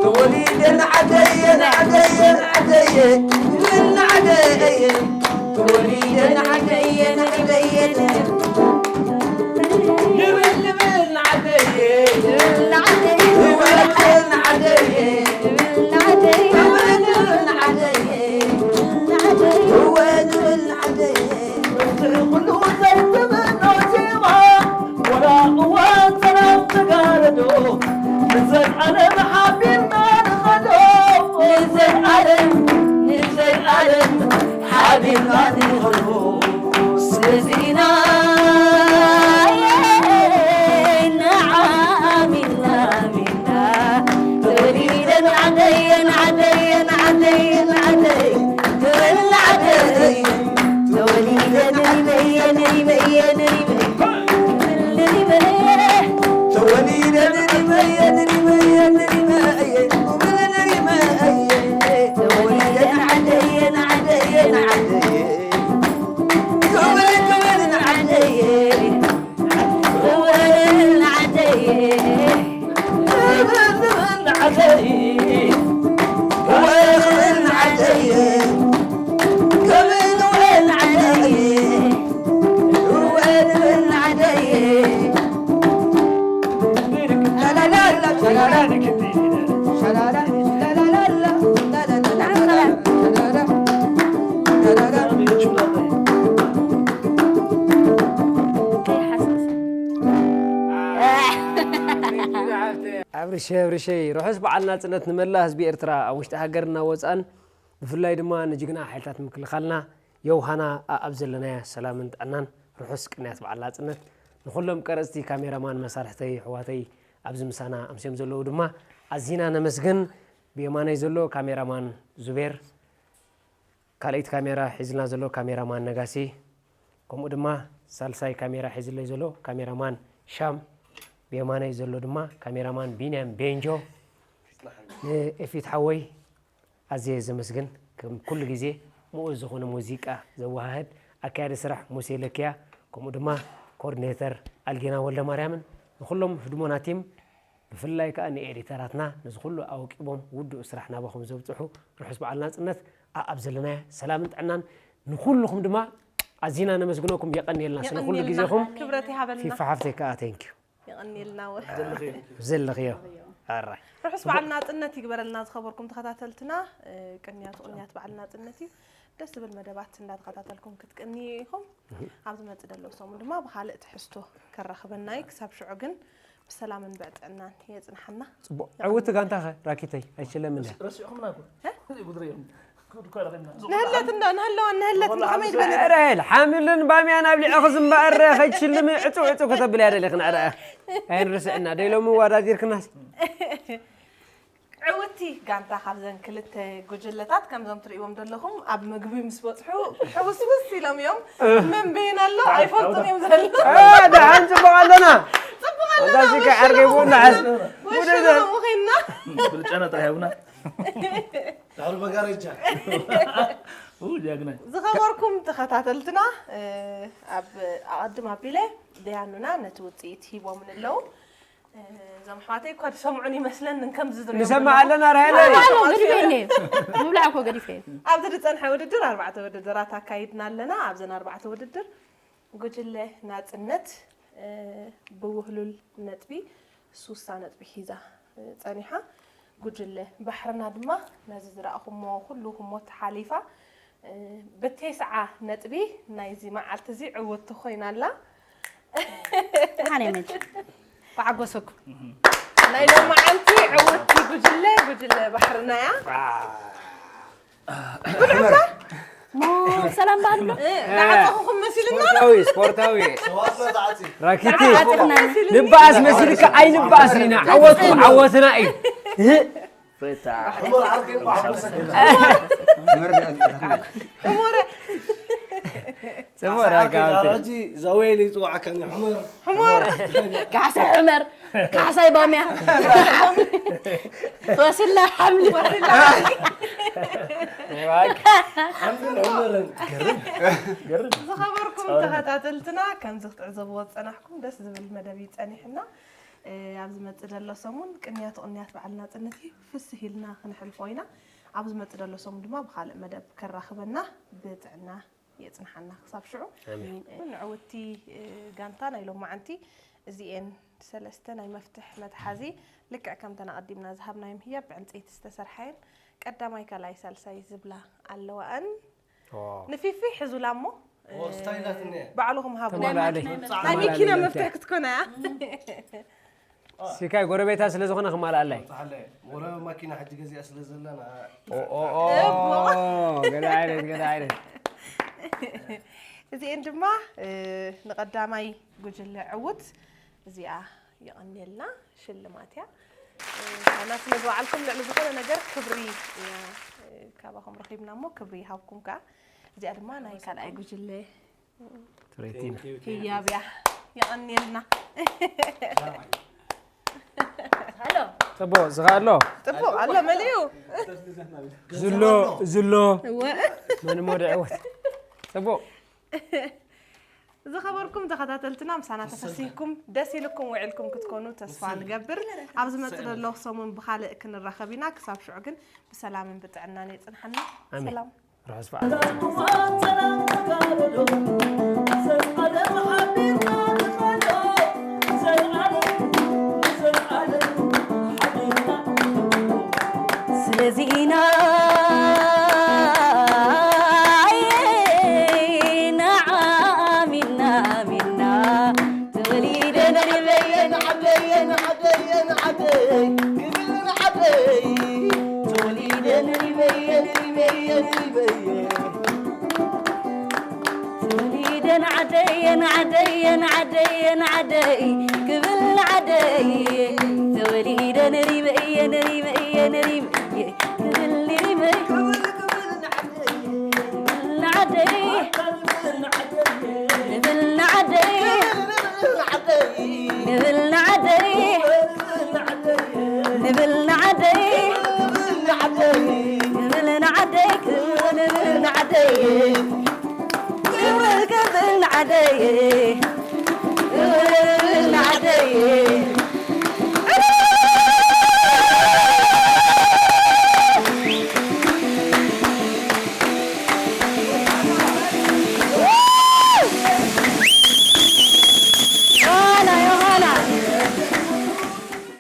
ተወሊደ ንዓደየ፣ ንዓደየ፣ ንዓደየ፣ ክብል ንዓደየ። ተወሊደ ንዓደየ፣ ንዓደየ፣ ንብል፣ ንብል ንዓደየ። ንብል ንዓደየ። ንብል ንዓደየ። ንብል ንዓደየ። ንብል ንዓደየ። እወ ንብል ንዓደየ። ኩሉ ዘትብኖ ዜማ፣ ወላ እዋን ሰላም ተጋረዶ፣ ንዘልኣለም ሓቢርና ንኸዶ። ንዘልኣለም፣ ንዘልኣለም ሓቢርና ንኸዶ። ስለዚና ንዓሚና ሚና፣ ተወሊደ ንዓደየ፣ ንዓደየ፣ ንዓደየ፣ ንዓደየ፣ ተወሊደ ንዓደየ፣ ተወሊደ ንሪመየ፣ ንሪመየ፣ ንሪመየ፣ ንሪመየ፣ ተወሊደ ንሪመየ፣ ንሪመየ፣ ንሪመየ፣ ንሪመየ፣ ተወሊደ ንዓደየ፣ ንዓደየ፣ ንዓደየ። ኣብርሸ ኣብርሸይ ርሑስ በዓል ናጽነት ንመላእ ህዝቢ ኤርትራ ኣብ ውሽጢ ሃገርና ወጻን ብፍላይ ድማ ንጅግና ሓይልታት ምክልኻልና ዮውሃና ኣኣብ ዘለናያ ሰላምን ጥዕናን ርሑስ ቅንያት በዓል ናጽነት ንኹሎም ቀረጽቲ ካሜራማን መሳርሕተይ ኣሕዋተይ ኣብዚ ምሳና ኣምስዮም ዘለዉ ድማ ኣዚና ነመስግን። ብየማነይ ዘሎ ካሜራማን ዙቤር፣ ካልኣይቲ ካሜራ ሒዝልና ዘሎ ካሜራማን ነጋሲ፣ ከምኡ ድማ ሳልሳይ ካሜራ ሒዝለይ ዘሎ ካሜራማን ሻም፣ ብየማነይ ዘሎ ድማ ካሜራማን ቢንያም ቤንጆ። ንኤፊት ሓወይ ኣዝየ ዘመስግን፣ ከም ኩሉ ግዜ ምኡዝ ዝኾነ ሙዚቃ ዘወሃህድ ኣካያዲ ስራሕ ሙሴ ለኪያ፣ ከምኡ ድማ ኮኦርዲኔተር ኣልጌና ወልደማርያምን ንኹሎም ህድሞና ቲም ብፍላይ ከኣ ንኤዲተራትና ነዚ ኩሉ ኣውቂቦም ውዱእ ስራሕ ናባኹም ዘብጽሑ ርሑስ በዓል ናጽነት ኣኣብ ዘለናዮ ሰላምን ጥዕናን ንኹልኹም ድማ ኣዚና ነመስግነኩም። የቐንየልና ስለ ኩሉ የቐንየልና። ግዜኹም። ክብረት ይሃበልና። ፊፋ ሓፍተይ ከኣ ቴንኪዩ። የቐንየልና ወ- ዘለኽዮ ኣራይ ርሑስ በዓል ናጽነት ይግበረልና ዝኸበርኩም ተኸታተልትና። እ፣ ቅንያት ቅንያት በዓል ናጽነት እዩ። ደስ ዝብል መደባት እንዳተኸታተልኩም ክትቅንዩ ኢኹም። ኣብ ዝመጽእ ደሎ ሰሙን ድማ ብኻልእ ትሕዝቶ ከራኽበና እዩ። ክሳብ ሽዑ ግን ብሰላምን ብጥዕናን የጽንሓና። ጽቡቕ። ዕውቲ ጋንታኸ ራኪተይ ኣይችለምን እያ። ረሲዕኹምና እኮ። እ? ጉድጓድ ኣኺልና። ንህለት እንዶ፣ ንህለዋ፣ ንህለት እንዶ፣ ከመይ ዝበለ? ራሄል፣ ሓምልን ባምያን ኣብሊዐ ክዝምባኣረ ከይትሽልሚ ዕጹ ዕጹ ከተብል እያ ደሊኽና። ራኣ። ኣይንርስዕና። ደይሎሚ ዋዳዲርክናስ። ዕውቲ ጋንታ ካብዘን ክልተ ጉጅለታት ከምዞም ትርእይዎም ዘለኹም ኣብ ምግቢ ምስ በጽሑ ሕውስውስ ኢሎም እዮም። መን በየን ኣሎ ኣይፈልጡን እዮም ዘለዉ። እ፣ ደሓን ጽቡቕ ኣለና። ጽቡቕ ኣለና፣ ኣንታ ሽከ ወሽሉ ዓርገይ ቡና ሓዝ። ወሽሉ ውደደ። ከምኡ ዄንና። ብልጫና ጥራሕ ይሃቡና። ዳሩ መጋረጃ። ኡ፣ ጃግናይ። ዝኸበርኩም ተኸታተልትና፣ እ፣ ኣብ ኣቐድም ኣቢለ ደያኑና ነቲ ውጽኢት ሂቦምን ኣለዉ። እ፣ እዞም ኣሕዋተይ እኳ ዝሰምዑን ይመስለንን ከምዚ ዝሪኦም ንሰምዕ ዘለኹ። ኣለና፣ ራሄል። ኣይ፣ ኣሎ፣ ገዲፈ እየ። ምብላዕ እኮ ገዲፈ እየ። ኣብዚ ዝጸንሐ ውድድር ኣርባዕተ ውድድራት ኣካይድና ኣለና። ኣብዘን ኣርባዕተ ውድድር ጉጅለ ናጽነት፣ እ፣ ብውህሉል ነጥቢ ሱሳ ነጥቢ ሒዛ፣ እ፣ ጸኒሓ። ጉጅለ ባሕርና ድማ ነዚ ዝረኣኹሞ ኩሉ ህሞት ሓሊፋ፣ እ፣ ብቴስዓ ነጥቢ ናይዚ መዓልቲ እዚ ዕውትቲ ኮይና ኣላ። ሃኔ መጅ። ብሓጎሰኩም። ናይ ሎማዓንቲ ዕውትቲ ጉጅለ፣ ጉጅለ ባሕርና እያ። ብልዑታ! ሞ ሰላም በሃልሞ ዳዕፀኹኹም መሲልና ስፖርታዊ ስፖርታዊ ሰዋት መጣዕፂ ራኪቲ ዓፂኽና ንበኣስ መሲልካ ኣይንበኣስ ኢና ዓወትኩም ዓወትና እዩ ሕሙር ዓርኪ እንኳዕ ሓጎሰካ ፅቡቅ ራካ ሕጂ ዘወይለ ይፅዋዕካኒ ሕሙር ሕሙር ካሕሳይ ሕመር ካሕሳይ ባምያ ወስላ ሓምሊ ሓምድን ሕሙርን ዝኸበርኩም ተኸታተልትና ከምዚ ክትዕዘብዎ ዝፀናሕኩም ደስ ዝብል መደብ እዩ ፀኒሕና ኣብዚ መፅእ ዘሎ ሰሙን ቅንያት ቅንያት በዓል ናፅነት እዩ ፍስህ ኢልና ክንሕልፎ ኢና ኣብዚ መፅእ ዘሎ ሰሙን ድማ ብካልእ መደብ ከራኽበና ብጥዕና የፅንሓና ክሳብ ሽዑ ንዕውቲ ጋንታ ናይ ሎማዓንቲ እዚኤን ሰለስተ ናይ መፍትሕ መትሓዚ ልክዕ ከምተን ኣቐዲምና ዝሃብናዮም ህያብ ብዕንፀይቲ ዝተሰርሓየን ቀዳማይ ካልኣይ ሳልሳይ ዝብላ ኣለዋኣን ንፊፊ ሕዙላ እሞ ስታይላት እኒአ ባዕልኹም ሃቡ ተማላኣለይ ናይ መኪና መፍትሕ ክትኮና እያ ሲካይ ጎረቤታ ስለ ዝኾነ ክማላኣላይ ፃሓለ ወረ ማኪና ሕጂ ገዚኣ ስለ ዘለና ገዳ ዓይነት ገዳ ዓይነት እዚኤን ድማ ንቐዳማይ ጉጅለ ዕውት እዚኣ የቐንየልና ሽልማት እያ ሳና ስለ ዝበዓልኩም ልዕሊ ዝኾነ ነገር ክብሪ ኢና ካባኹም ረኺብና እሞ ክብሪ ይሃብኩም ከዓ እዚኣ ድማ ናይ ካልኣይ ጉጅለ ትሬቲና ህያብ እያ የቐንየልና ፅቡቅ ዝኸ ኣሎ ጥቡቕ ኣሎ መሊኡ ዝሎ ዝሎ እወ መን ሞደ ዕወት ፅቡቅ ዝኸበርኩም ተኸታተልትና ምሳና ተፈሲህኩም ደስ ኢልኩም ውዕልኩም ክትኮኑ ተስፋ ንገብር ኣብ ዝመፅእ ዘሎ ሰሙን ብካልእ ክንራኸብ ኢና ክሳብ ሽዑ ግን ብሰላምን ብጥዕናን የፅንሓና ኣሜን። ሰላም ርሑስ በዓል ስለዚ ኢና ንዓሚና ሚና ተወሊደ ንሪበየ ንዓደየ ንዓደየ ንዓደይ ክብል ንዓደይ ተወሊደ ንሪበየ ንሪበየ ንሪበየ ተወሊደ ንዓደየ ንዓደየ ንዓደየ ንዓደይ ክብል ንዓደይ ተወሊደ ንሪበየ ንሪበየ ንሪበየ ክብል ንሪበየ ንዓደይ ንብል ንዓደይ ንብል ንዓደይ ንብል ንዓደይ ንብል ንዓደይ ንብል ንዓደይ ንብል ንዓደይ ክብል ክብል ንዓደይ ክብል ንዓደይ